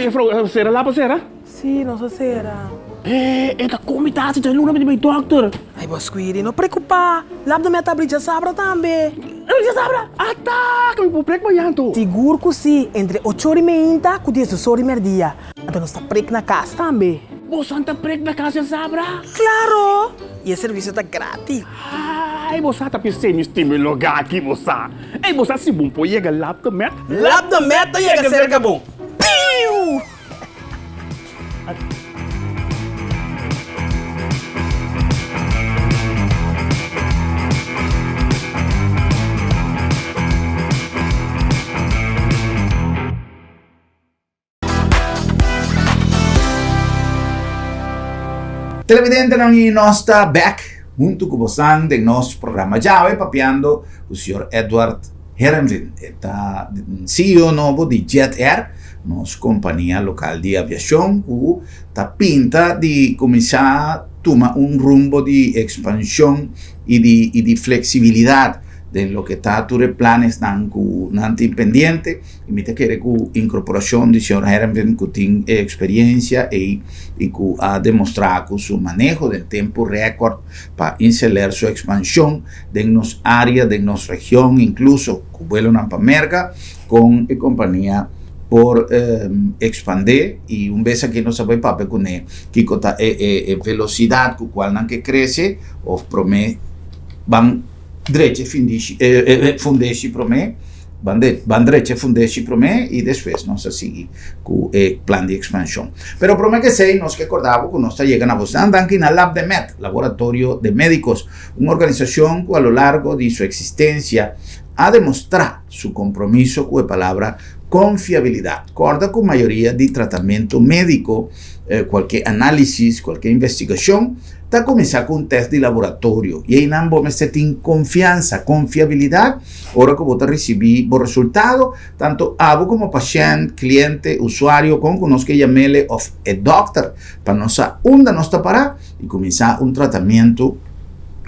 Juffrouw, sera lapa sera? Sí, nos a sera. E ta kon mi ta hasi djaluna mi ta bai dokter. Ay, bo Squiri, no preocupa. Lap de meta abri djasabra tambe. Abri djasabra? Ata! Ka mi por prek mañan to. Sigur ku si, entre ocho ora i meinta ku diesdos ora i merdia. Anto nos ta prek na kas tambe. Boso ta prek na kas djasabra? Klaro! I e servisio ta gratis. Ay, bo sa ta pis'é mi stima e lugá aki, bo sa. Ey, bo sa si bon por yega Lab de Met? Lab de Met ta yega serka bo. Piu! Televidentenan y nos ta back hunto cu bosan den nos programa djawe papiando cu señor Edward Herenveen. E ta CEO nobo di Jet Air, nos compania local di aviacion cu ta pinta di cuminsa tuma un rumbo di expansion y di y di flexibilidad den loke ta tur e planesnan cu nan tin pendiente. I mi ta kere ku inkorporashon di señor Herenveen ku tin e eksperiencia ei i ku a demostrá ku su maneho den tempu rèkòrt pa inseler su ekspanshon den nos área, den nos region, inkluso ku buelonan pa Merka, kon e kompania por ekspandé i un bes aki nos a bai papia kuné kiko ta e e velosidat ku kual nan ke krese òf promé ban drecha e findishi e fundeshi promé. Ban de ban drecha e fundeshi promé i despues nos a sigui ku e plan di ekspanshon. Pero promé ku esei nos ke korda bo ku nos ta yega na bosnan danki na Labdemed, Laboratorio de Médicos, un organisashon ku a lo largo di su eksistensia a demostrá su kompromiso ku e palabra konfiabilidat. Kòrda ku mayoria di tratamentu médiko, kualke análisis, kualke investigashon, ta kuminsá ku un tèst di laboratorio i einan bo mester tin konfiansa, konfiabilidat, Ora ku bo ta risibí bo resultado, tantu abo komo pashènt, kliente, usuario, kon ku nos ke yam'ele òf e dòkter pa nos sa unda nos ta pará i kuminsá un tratamentu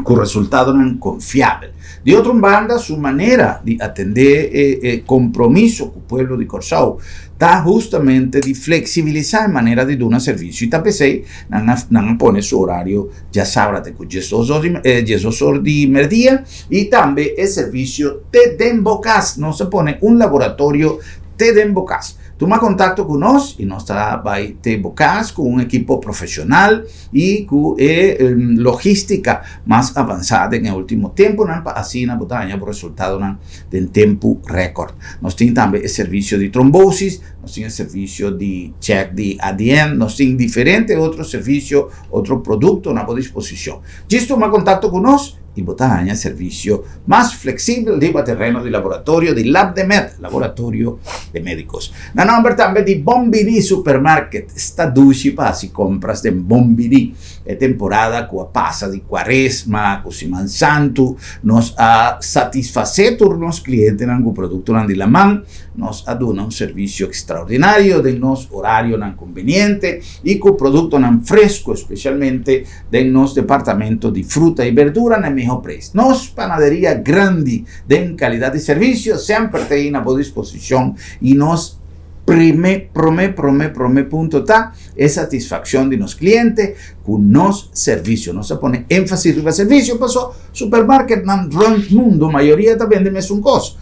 Ku resultadonan konfiabel. Di otro un banda, su manera di atendé e e kompromiso ku pueblo di Kòrsou ta hustamente di fleksibilisá e manera di duna servisio i ta p'esei nan a nan a pone su orario djasabra te ku diesdos or di diesdos or di merdia i tambe e servisio te den bo kas. Nos a pone un laboratorio te den bo kas. Tuma kontakto ku nos i nos ta bai te bo kas ku un ekipo profeshonal. i ku e logístika mas avansá den e último tempunan pa asina bo ta haña bo resultadonan den tempu rèkòrt. Nos tin tambe e servisio di trombosis, nos tin e servisio di chèk di ADN, nos tin diferente otro servisio, otro produkto na bo disposishon. Djis tuma kontakto ku nos i bo ta haña servisio mas fleksibel riba tereno di laboratorio di LabdeMed, Laboratorio de Médicos. Na nòmber tambe di Bon Bini Supermarket, sta dushi pa hasi kompras den Bon Bini. E temporada ku a pasa di Kuaresma ku Siman Santu, nos a satisfasé tur nos klientenan ku produktonan di laman. Nos a duna un servisio ekstraordinario den nos orarionan konveniente i ku produktonan fresku, espesialmente Den nos departamento di fruta y berdura na e miho prijs. Nos panaderia grandi den calidad di servicio semper ta ey na bo disposicion y nos prime, prome, prome, prome punto ta e satisfaccion di nos cliente cu nos servicio. Nos a pone enfasis riba servicio paso supermarketnan rond mundo mayoria ta bende mesun cos.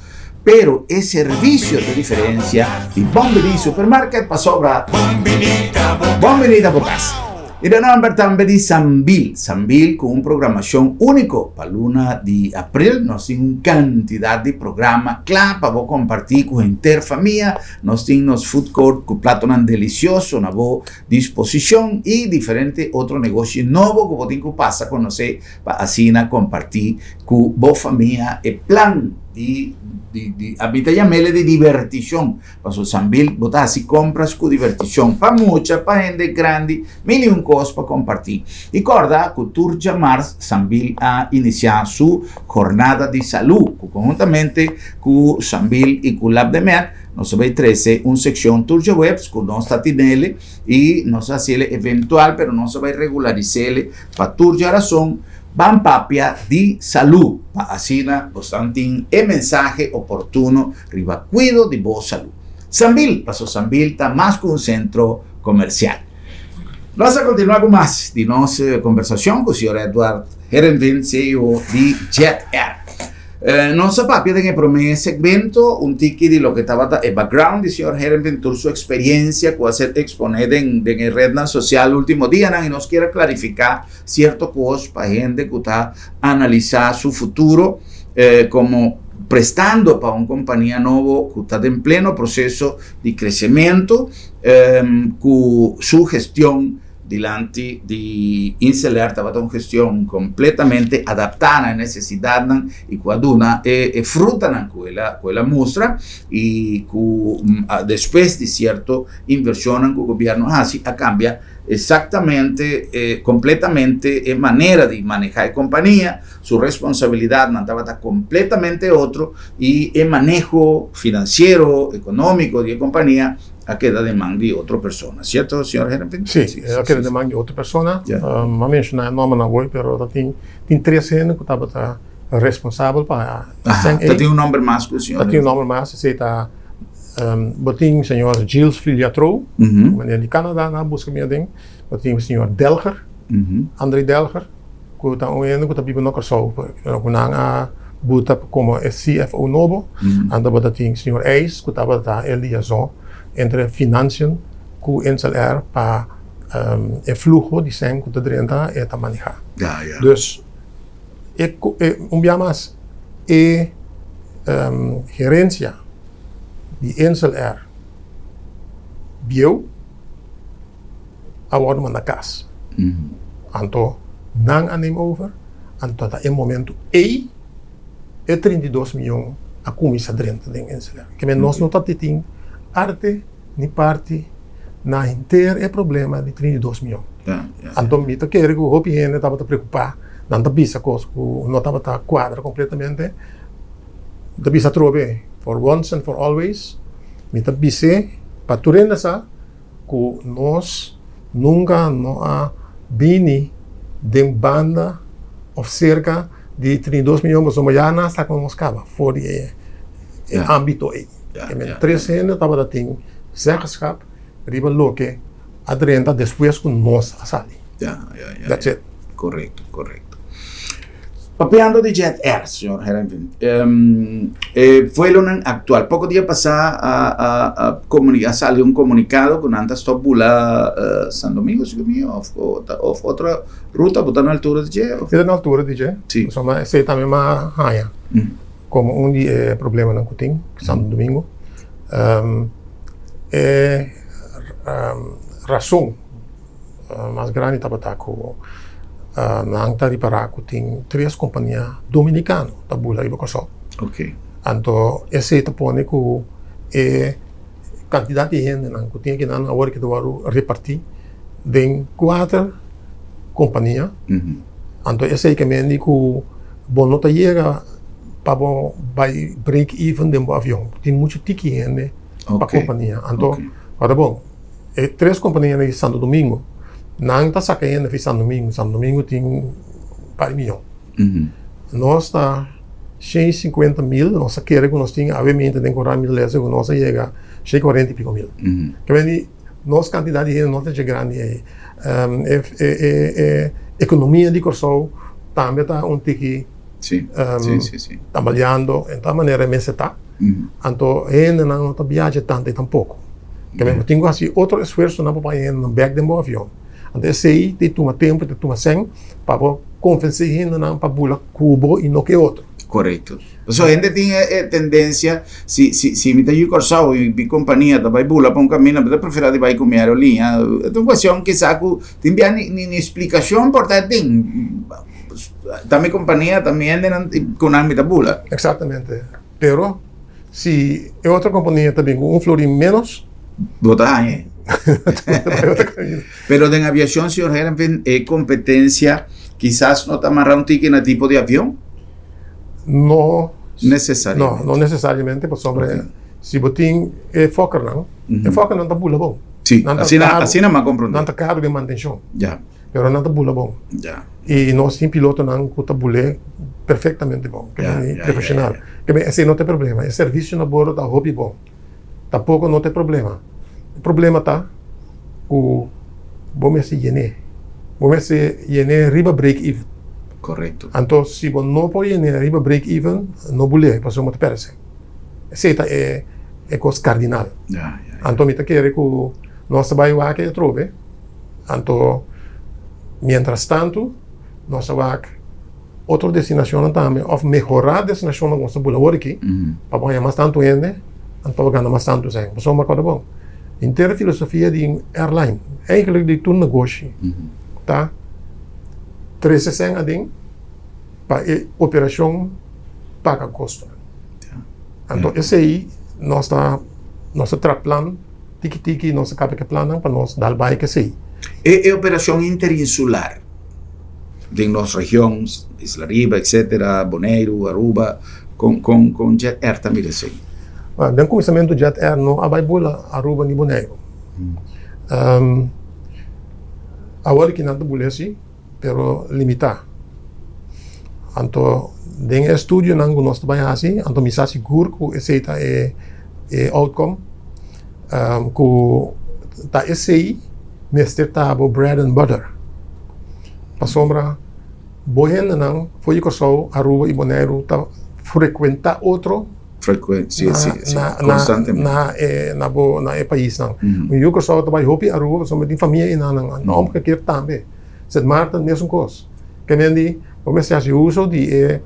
Pero e servicio ta diferencia di Bon Bini Supermarket pasobra Bon Bini ta bo cas. I den nòmber tambe di Sambil. Sambil ku un programashon úniko pa luna di april. Nos tin un kantidat di programa kla pa bo kompartí ku henter famia. Nos tin nos food court ku platonan delisioso na bo disposishon i diferente otro negoshi nobo ku bo tin ku pasa konosé pa asina kompartí ku bo famia e plan di di di a mi ta yam'el di divertishon. Paso Sambil bo ta hasi kompras ku divertishon pa mucha, pa hende grandi, mil i un kos pa kompartí. I kòrda ku tur djamars Sambil a inisiá su Jornada di Salú ku konhuntamente ku Sambil i ku Labdemed nos ta bai trese un sekshon tur djaweps ku nos ta tinele i nos ta hasiele eventual pero nos ta bai regularisele pa tur djarason Ban papia di salú, pa asina bosnan tin e mensahe oportuno riba kuido di bo salú. Sambil, paso Sambil ta mas ku un sentro komersial. Nos a kontinuá ku mas di nos kombersashon ku señor Edward Herenveen, ceo di Jet Air. Nos a papia den e promé segmento un tiki di loke tabata e background di señor Herenveen, tur su eksperiencia ku a ser eksponé den den e rednan sosial último dianan i nos kier a klarifiká Cierto cos pa hende cu ta analisa su futuro como prestando pa un compania nobo cu ta den pleno proceso di crecemento cu su gestion dilanti di InselAir tabata un gestion completamente adapta na e necesidadnan y cu a duna e frutanan cu el a mustra y cu despues di cierto inversionnan cu gobierno a haci a cambia Exactamente, e completamente e manera di maneha e compania, su responsabilidadnan tabata completamente otro y e maneho financiero, economico di e compania a keda den man di otro persona. Cierto, señor Herenveen? Sí, a keda den man di otro persona. Mi a menciona e nombernan hoy, pero ta tin tin tres hende cu tabata responsabel pa esnan ey. Ta tin un nomber mas cu señor? Ta tin un nomber mas, esey ta. Bo tin señor Gilles Filiatrault, meneer di Canada nan a buska mi aden. Bo tin señor Delger, André Delger, ku ta un hende ku ta biba na Kòrsou, pero ku nan a buta komo e CFO nobo. Anto bo ta tin señor Eijs, ku tabata e liaison entre Financiën ku Insel Air pa e fluho di sèn ku ta drenta e ta manehá. Dus e un bia mas e gerencia di Insel Air bieu a wordo manda cas. Anto nan a neem over, anto ta e momento ey e 32 miyon a cuminsa drenta den Insel Air. Keme nos no ta tin arte ni parti na henter e problema di 32 miyon. Anto mi ta kere ku hopi hende tabata preokupá, nan ta bisa kos ku no tabata kuadra kompletamente. Mi ta bisa atrobe, for once and for always, mi ta bis'é pa tur hende sa ku nos nunka no a bini den banda. òf serka di 32 mion pasobra ya nan a saka nos kaba for di e ámbito ei. Tres hende tabata tin zeggenschap riba loke a drenta despues ku nos a sali. That's it. Korekto, korekto. Papiando di Jet Air, señor Herenveen, e vuelonan aktual, poko dia pasá a a a komunika, a sali un komunikado ku nan ta stòp bula San Domingo, si ku mi, òf òf otro ruta, bo ta na altura di dje? Mi ta na altura di dje, pasobra esei tambe mi a haña komo un di e problemanan ku tin Santo Domingo. E rason mas grandi tabata ku nan ta ripará ku tin tres kompania dominikano ta bula riba Kòrsou. Anto esei ta pone ku e kantidat di hendenan ku tin akinan awor ki ta wòrdu repartí den kuater kompania. Anto esei ke mende ku bo no ta yega pa bo bai break even den bo avion. Tin muchu tiki hende pa kompania. Anto ora bon. E tres kompanianan di Santo Domingo, nan ta saka hende fi Santo Domingo. Santo Domingo tin un par di miyon. Nos ta 150 mil, nos ta kere ku nos tin awe den Koran mi ta lesa ku nos a yega 140 i piko mil. Ke men di nos kantidat di hende no ta dje grandi ei. E ekonomia di Kòrsou tambe ta un tiki tambaleando en tal manera e mester ta. Anto hendenan no ta biaha tantu i tampoko. Ke men bo tin ku hasi otro esfuersonan pa bai hendenan bèk den bo avion. Anto esei ta tuma tempu, ta tuma sèn pa bo konvensé hendenan pa bula ku bo i no ku e otro. Korekto. Pasobra hende tin e tendensia, si si si mi ta yu Kòrsou i mi kompania ta bai bula pa un kaminda, mi ta preferá di bai ku mi aerolínea. E ta un kuestion kisas ku tin bia ni ni splikashon por ta tin. Ta mi kompania, ta mi hendenan ku nan mi ta bula. Eksaktamente. Pero si e otro kompania ta bin ku un florin ménos. Bo ta haña. Pero den aviashon, señor Herenveen, e kompetensia kisas no ta mará un tiki na tipo di avion? No. Nesesariamente. No, no nesesariamente pasobra si bo tin e Fokkernan, e Fokkernan ta bula bon. Si, asina, asina mi a komprondé. Nan ta karu den mantenshon. Ya. Pero nan ta bula bon. Ya. I nos tin pilotonan ku ta bul'é perfektamente bon, ke men profeshonal. Ke men esei no ta e problema. E servisio na bordo ta hopi bon. Tampoko no ta e problema. E problema ta ku bo mester yen'é. Bo mester yen'é riba break even. Korekto. Anto si bo no por yen'é riba break even, no bul'é pasobra bo ta pèrdè sèn. Esei ta e e kos kardinal. Anto mi ta kere ku nos ta bai wak e atrobe. Anto mientras tantu nos a wak otro destinashonnan tambe òf mehorá destinashonnan ku nos ta bula awor aki pa bo haña mas tantu hende anto pa bo gana mas tantu sèn. Pasobra mi a kòrda bon, henter filosofia di un airline, eigentlik di tur negoshi ta trese sèn aden pa e operashon paga kostonan. Anto esei nos ta nos ta traha plan. Tiki tiki nos a kaba ku e plannan pa nos dal bai ku esei. E operashon interinsular den nos region, Isla Riba etcetera, Boneiru, Aruba, kon kon kon Jet Air ta mira esei? Den kuminsamentu Jet Air no a bai bula Aruba ni Boneiru. Awor ki nan ta bula esi, pero limitá. Anto den e estudionan ku nos ta bai hasi, anto mi sa sigur ku esei ta e e outcome, ku ta esei mester ta bo bread and butter. Pasobra bo hendenan for di Kòrsou, Aruba i Boneiru ta frekuentá otro na bo na e paisnan. Un yu Kòrsou ta bai hopi Aruba pasobra mi tin famia enanan, omgekeerd tambe. Sint Maarten mesun kos. Ke men di bo mester hasi uso di e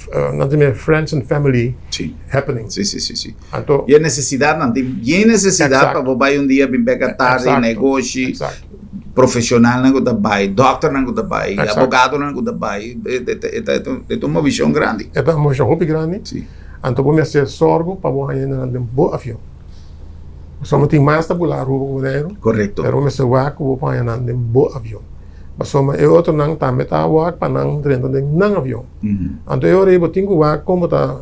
nan ta mira friends and family happening. Si, si, si, si. Anto. E nesesidatnan, tin bien nesesidat pa bo bai un dia bin bek atardi, negoshi, profesionalnan ku ta bai, dòkternan ku ta bai, abogadonan ku ta bai, e ta un movishon grandi. E ta un movishon hopi grandi. Si. Anto bo mester sòrgu pa bo haña nan den bo avion. Pasobra bo tin mas ta bula Aruba ku Boneiru. Korekto. Pero bo mester wak ku bo por haña nan den bo avion. Pasobra e otronan tambe ta wak pa nan drenta den nan avion. Anto e ora ei bo tin ku wak kon bo ta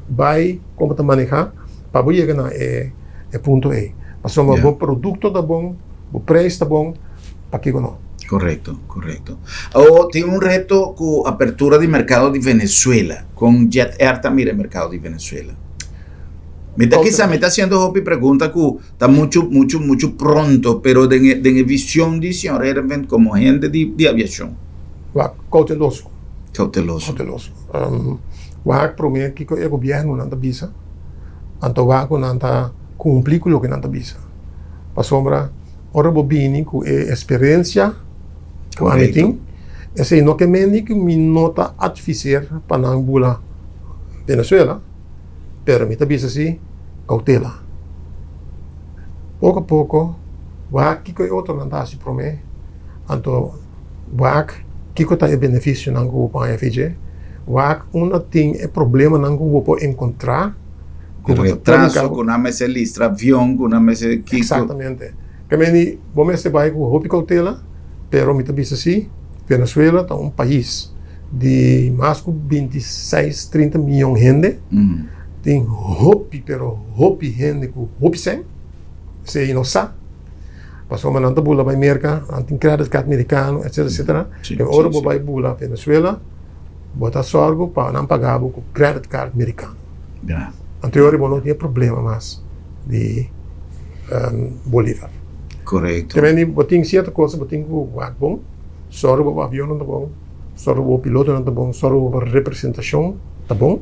bai, kon bo ta manehá pa bo yega na e punto ei. Pasobra bo produkto ta bon, bo preis ta bon, pakiko no? Korekto, korekto. Awor tin un reto ku apertura di merkado di Venezuela. Kon Jet Air ta mira e merkado di Venezuela? Mi ta kisa mi ta hasiendo hopi pregunta ku ta muchu muchu muchu pronto, pero den e den e vision di señor Heerenveen komo hende di di aviashon. Wak, kouteloso. Kouteloso. Kouteloso. Wak promé kiko e gobièrnunan ta bisa, anto wak ku nan ta kumpli ku loke nan ta bisa. Pasobra ora bo bini ku e eksperensia ku ami tin, esei no ke mende ku mi no ta adviseer pa nan bula Venezuela, pero mi ta bisa si koutela. Poko a poko wak kiko e otronan ta hasi promé, anto wak kiko ta e benefisionan ku bo por haña fidje, wak unda tin e problemanan ku bo por enkontrá. Ku retraso, ku nan mester listra avion, ku nan mester kiko. Exactamente. Ke meni bo mester bai ku hopi koutela, pero mi ta bisa si, Venezuela ta un pais di mas ku binti seis, trinta miyon hende, tin hopi pero hopi hende ku hopi sèn, esei nos sa, pasobra nan ta bula bai Merka, nan tin credit card merikano, etcetera, etcetera, pero ora bo bai bula Venezuela, Bo ta sòrgu pa nan paga bo ku credit card merikano. Anto yori bo no tin e problema mas di bolivar. Korekto. Te mende bo tin sierto kos bo tin ku wak bon, sòrgu pa bo avionnan ta bon, sòrgu pa bo pilotonan ta bon, sòrgu pa bo representashon ta bon,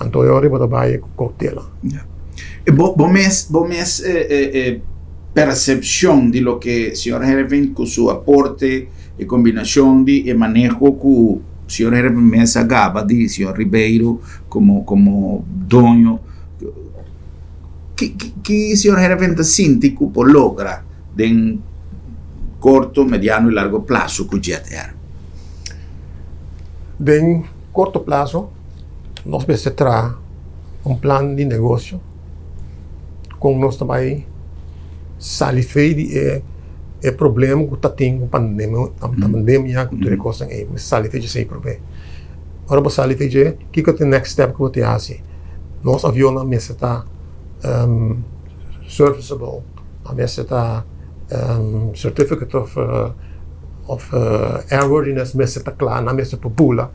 anto yori bo ta bai ku koutela. Bo bo mes bo mes persepshon di loke señor Hervin ku su aporte E kombinashon di e maneho ku señor Herman mes a gaba di señor Ribeiro komo komo doño, ki ki señor Herman ta sinti ku por logra den korto, mediano i largo plaso ku Jet Air? Den korto plaso nos mester traha un plan di negosio kon nos ta bai sali fei di e e problema ku ta tin ku pandemia ku tur e kosnan ei bo sali fei dje prome. Ora bo sali fei dje kiko ta e next step ku bo tin hasi? Nos avionnan mester ta serviceable, nan mester ta certificate of of airworthiness mester ta kla, nan mester por bula,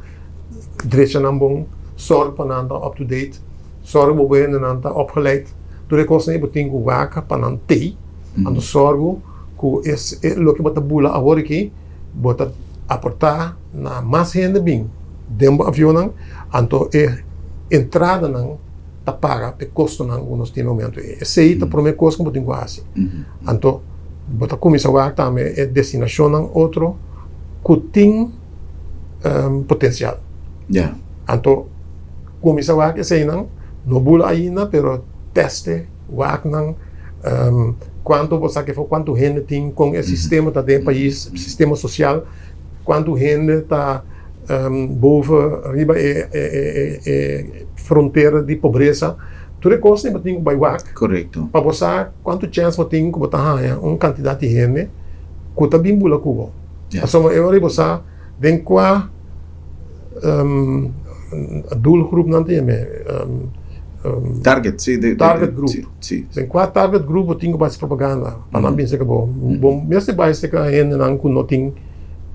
drecha nan bon, sòrg pa nan ta up to date. Sòrgu bo hendenan ta opgeleid. Tur e kosnan ei bo tin ku wak pa nan tei. Anto sòrgu ku e loke bo ta bula awor aki, bo ta aportá na mas hende bin den bo avionnan. Anto e entradanan ta paga pa e kostonan ku nos tin na momento ei. Esei ta promé kos ku bo tin ku hasi. Anto bo ta kuminsá wak tambe e destinashonnan otro ku tin potensial. Anto. Kuminsá wak eseinan, no bula ainda pero teste, wak nan kuantu bo sa ke for, kuantu hende tin, kon e sistema ta den e pais, sistema sosial, kuantu hende ta boven riba e frontera di pobresa. Tur e kosnan bo tin ku bai wak pa bo sa kuantu chèns bo tin ku bo ta haña un kantidat di hende ku ta bin bula ku bo. Pasobra e ora bo sa den kua. Doelgroep nan ta yam'é. Target, si. Target group. Si. Den kua target group bo tin ku basi propaganda pa nan bin serka bo. Bo mester bai serka hendenan ku no tin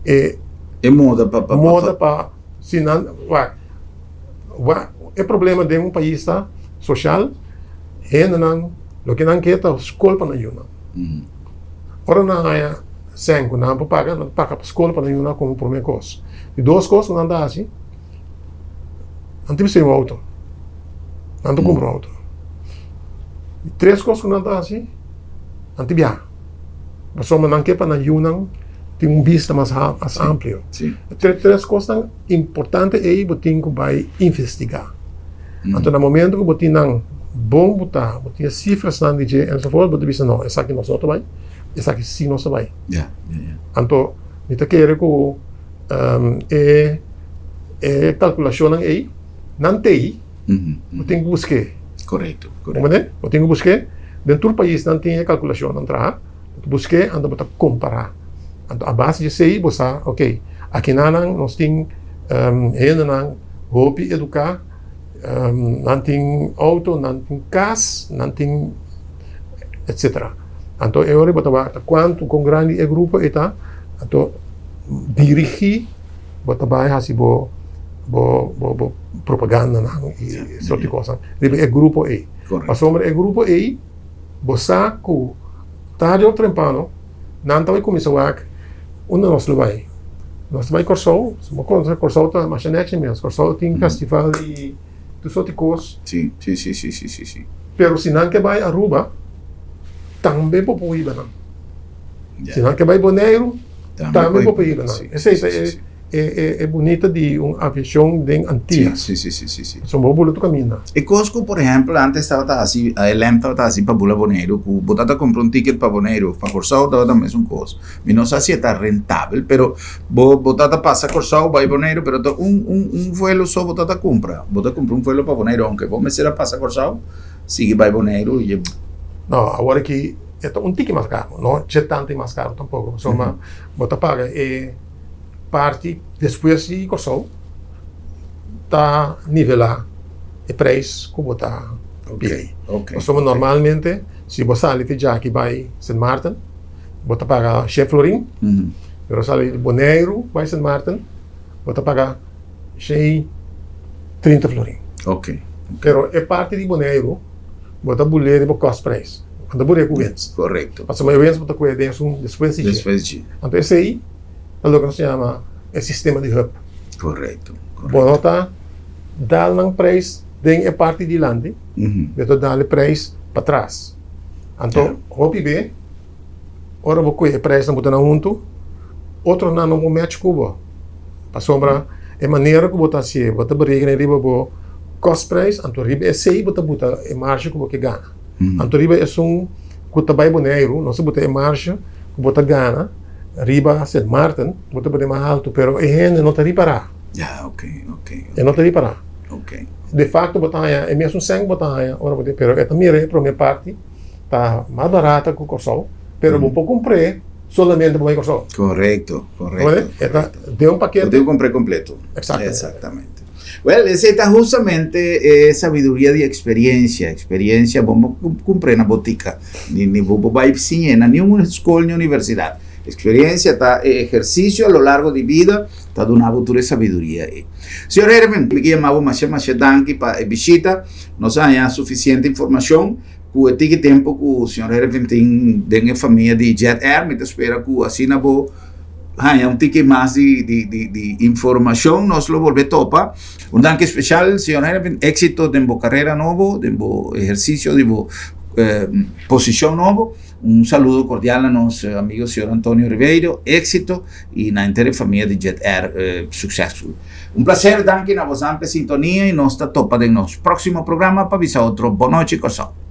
e. E moda pa. Moda pa si nan wak wak e problema den un pais ta soshal hendenan loke nan ke ta skol pa nan yunan. Ora nan haña sèn ku nan por paga, nan ta paga pa skol pa nan yunan komo promé kos. Di dos kos ku nan ta hasi, nan tin mester un outo, nan ta kumpra un outo. Di tres kos ku nan ta hasi, nan tin biaha, pasobra nan ke pa nan yunan tin un bista mas mas amplio. E tres kosnan importante ei bo tin ku bai investigá. Anto na momento ku bo tin nan bon botá, bo tin e sifrasnan di dje enzovoort, bo ta bisa no, esaki nos no ta bai, esaki sí nos ta bai. Anto mi ta kere ku e e kalkulashonnan ei nan t'ei, bo tin ku busk'é. Korekto, korekto. Bo mende? Bo tin ku busk'é. Den tur pais nan tin e kalkulashonnan traha. Bo ta busk'é anto bo ta kompará. Anto a base di esei bo sa, oke, akinanan nos tin hendenan hopi eduká, nan tin outo, nan tin kas, nan tin etsetera. Anto e ora bo ta wak kuantu, kon grandi e grupo ei ta, anto. dirigí bo ta bai hasi bo bo bo bo propagandanan i sort di kosnan riba e grupo ei. Pasobra e grupo ei bo sa ku tarde o trempano nan ta bai kuminsá wak unda nos lo bai. Nos ta bai Kòrsou, bo konosé Kòrsou ta masha nèchi mes, Kòrsou tin festival di tur sort di kos. Pero si nan ke bai Aruba tambe bo por hiba nan. Si nan ke bai Boneiru tambe bo por hiba nan. Esei ta e bunita di un aviashon den Antillas. Pasobra bo bula tur kaminda. E kos ku por ehèmpel antes tabata hasi, ALM tabata hasi pa bula Boneiru ku bo tabata kumpra un ticket pa Boneiru of pa Kòrsou tabata mesun kos. Mi no sa si e ta rentabel pero bo bo tabata pasa Kòrsou bai Boneiru pero ta un un un vuelo so bo tabata kumpra. Bo ta kumpra un vuelo pa Boneiru aunke bo mester a pasa Kòrsou sigui bai Boneiru i. No, awor aki E ta un tiki mas karu, no dje tantu mas karu tampoko, pasobra bo ta paga e parti despues di Kòrsou ta nivelá e preis ku bo ta pidi. Pasobra normalmente si bo sali di djaki bai Sint Maarten bo ta paga shen florin, pero sali di Boneiru bai Sint Maarten bo ta paga shen trinta florin. Pero e parti di Boneiru. Bo ta bul'é riba kostprijs. Bo ta bur'é ku wens. Korekto. Pasobra e wens bo ta kohe den esun despues di dje. Despues di dje. Anto esei ta loke nos ta yama e sistema di hub. Korekto, korekto. Bo no ta dal nan prijs den e parti dilanti, bo ta dal e prijs patras. Anto hopi be ora bo kohe e prijsnan bo ta nan huntu, otronan no por match ku bo. Pasobra e manera ku bo ta hasié, bo ta berekena riba bo kostprijs, anto riba esei bo ta buta e marshe ku bo ke gana. Anto riba esun ku ta bai Boneiru, nos ta buta e marshe ku bo ta gana riba Sint Maarten, bo ta pone mas haltu, pero e hende no ta ripará. Ya, ok, ok. E no ta ripará. Ok. De fakto bo ta haña e mesun sèn ku bo ta haña ora bo tin, pero e ta mira e promé parti ta mas barata ku Kòrsou, pero bo por kumpr'é solamente pa bai Kòrsou. Korekto, korekto. E ta den un pakete. Bo tin ku kumpr'é kompleto. Exactamente. Exactamente. Well, esei ta hustamente e sabiduria di experiencia. Experiencia bo no kumpr'é na botica, ni ni bo bo bai siñ'é na niun skol ni universidat. Experiencia ta e ehercicio a lo largo di bida ta duna bo tur e sabiduria ei. Señor Herman, mi ke yama bo masha masha danki pa e bishita. Nos a haña suficiente informacion. Ku e tiki tempu ku señor Hervin tin den e famia di Jet Air, mi ta spera ku asina bo haña un tiki mas di di di di informashon, nos lo bolbe topa. Un danki speshal, señor Hervin, éksito den bo karera nobo, den bo ehersisio di bo posishon nobo. Un saludo kordial na nos amigo señor Antonio Ribeiro, éksito i na henter e famia di Jet Air, suksesful. Un placer, danki na bosan p'e sintonia y nos ta topa den nos proximo programa pa bisa otro Bonochi Kòrsou.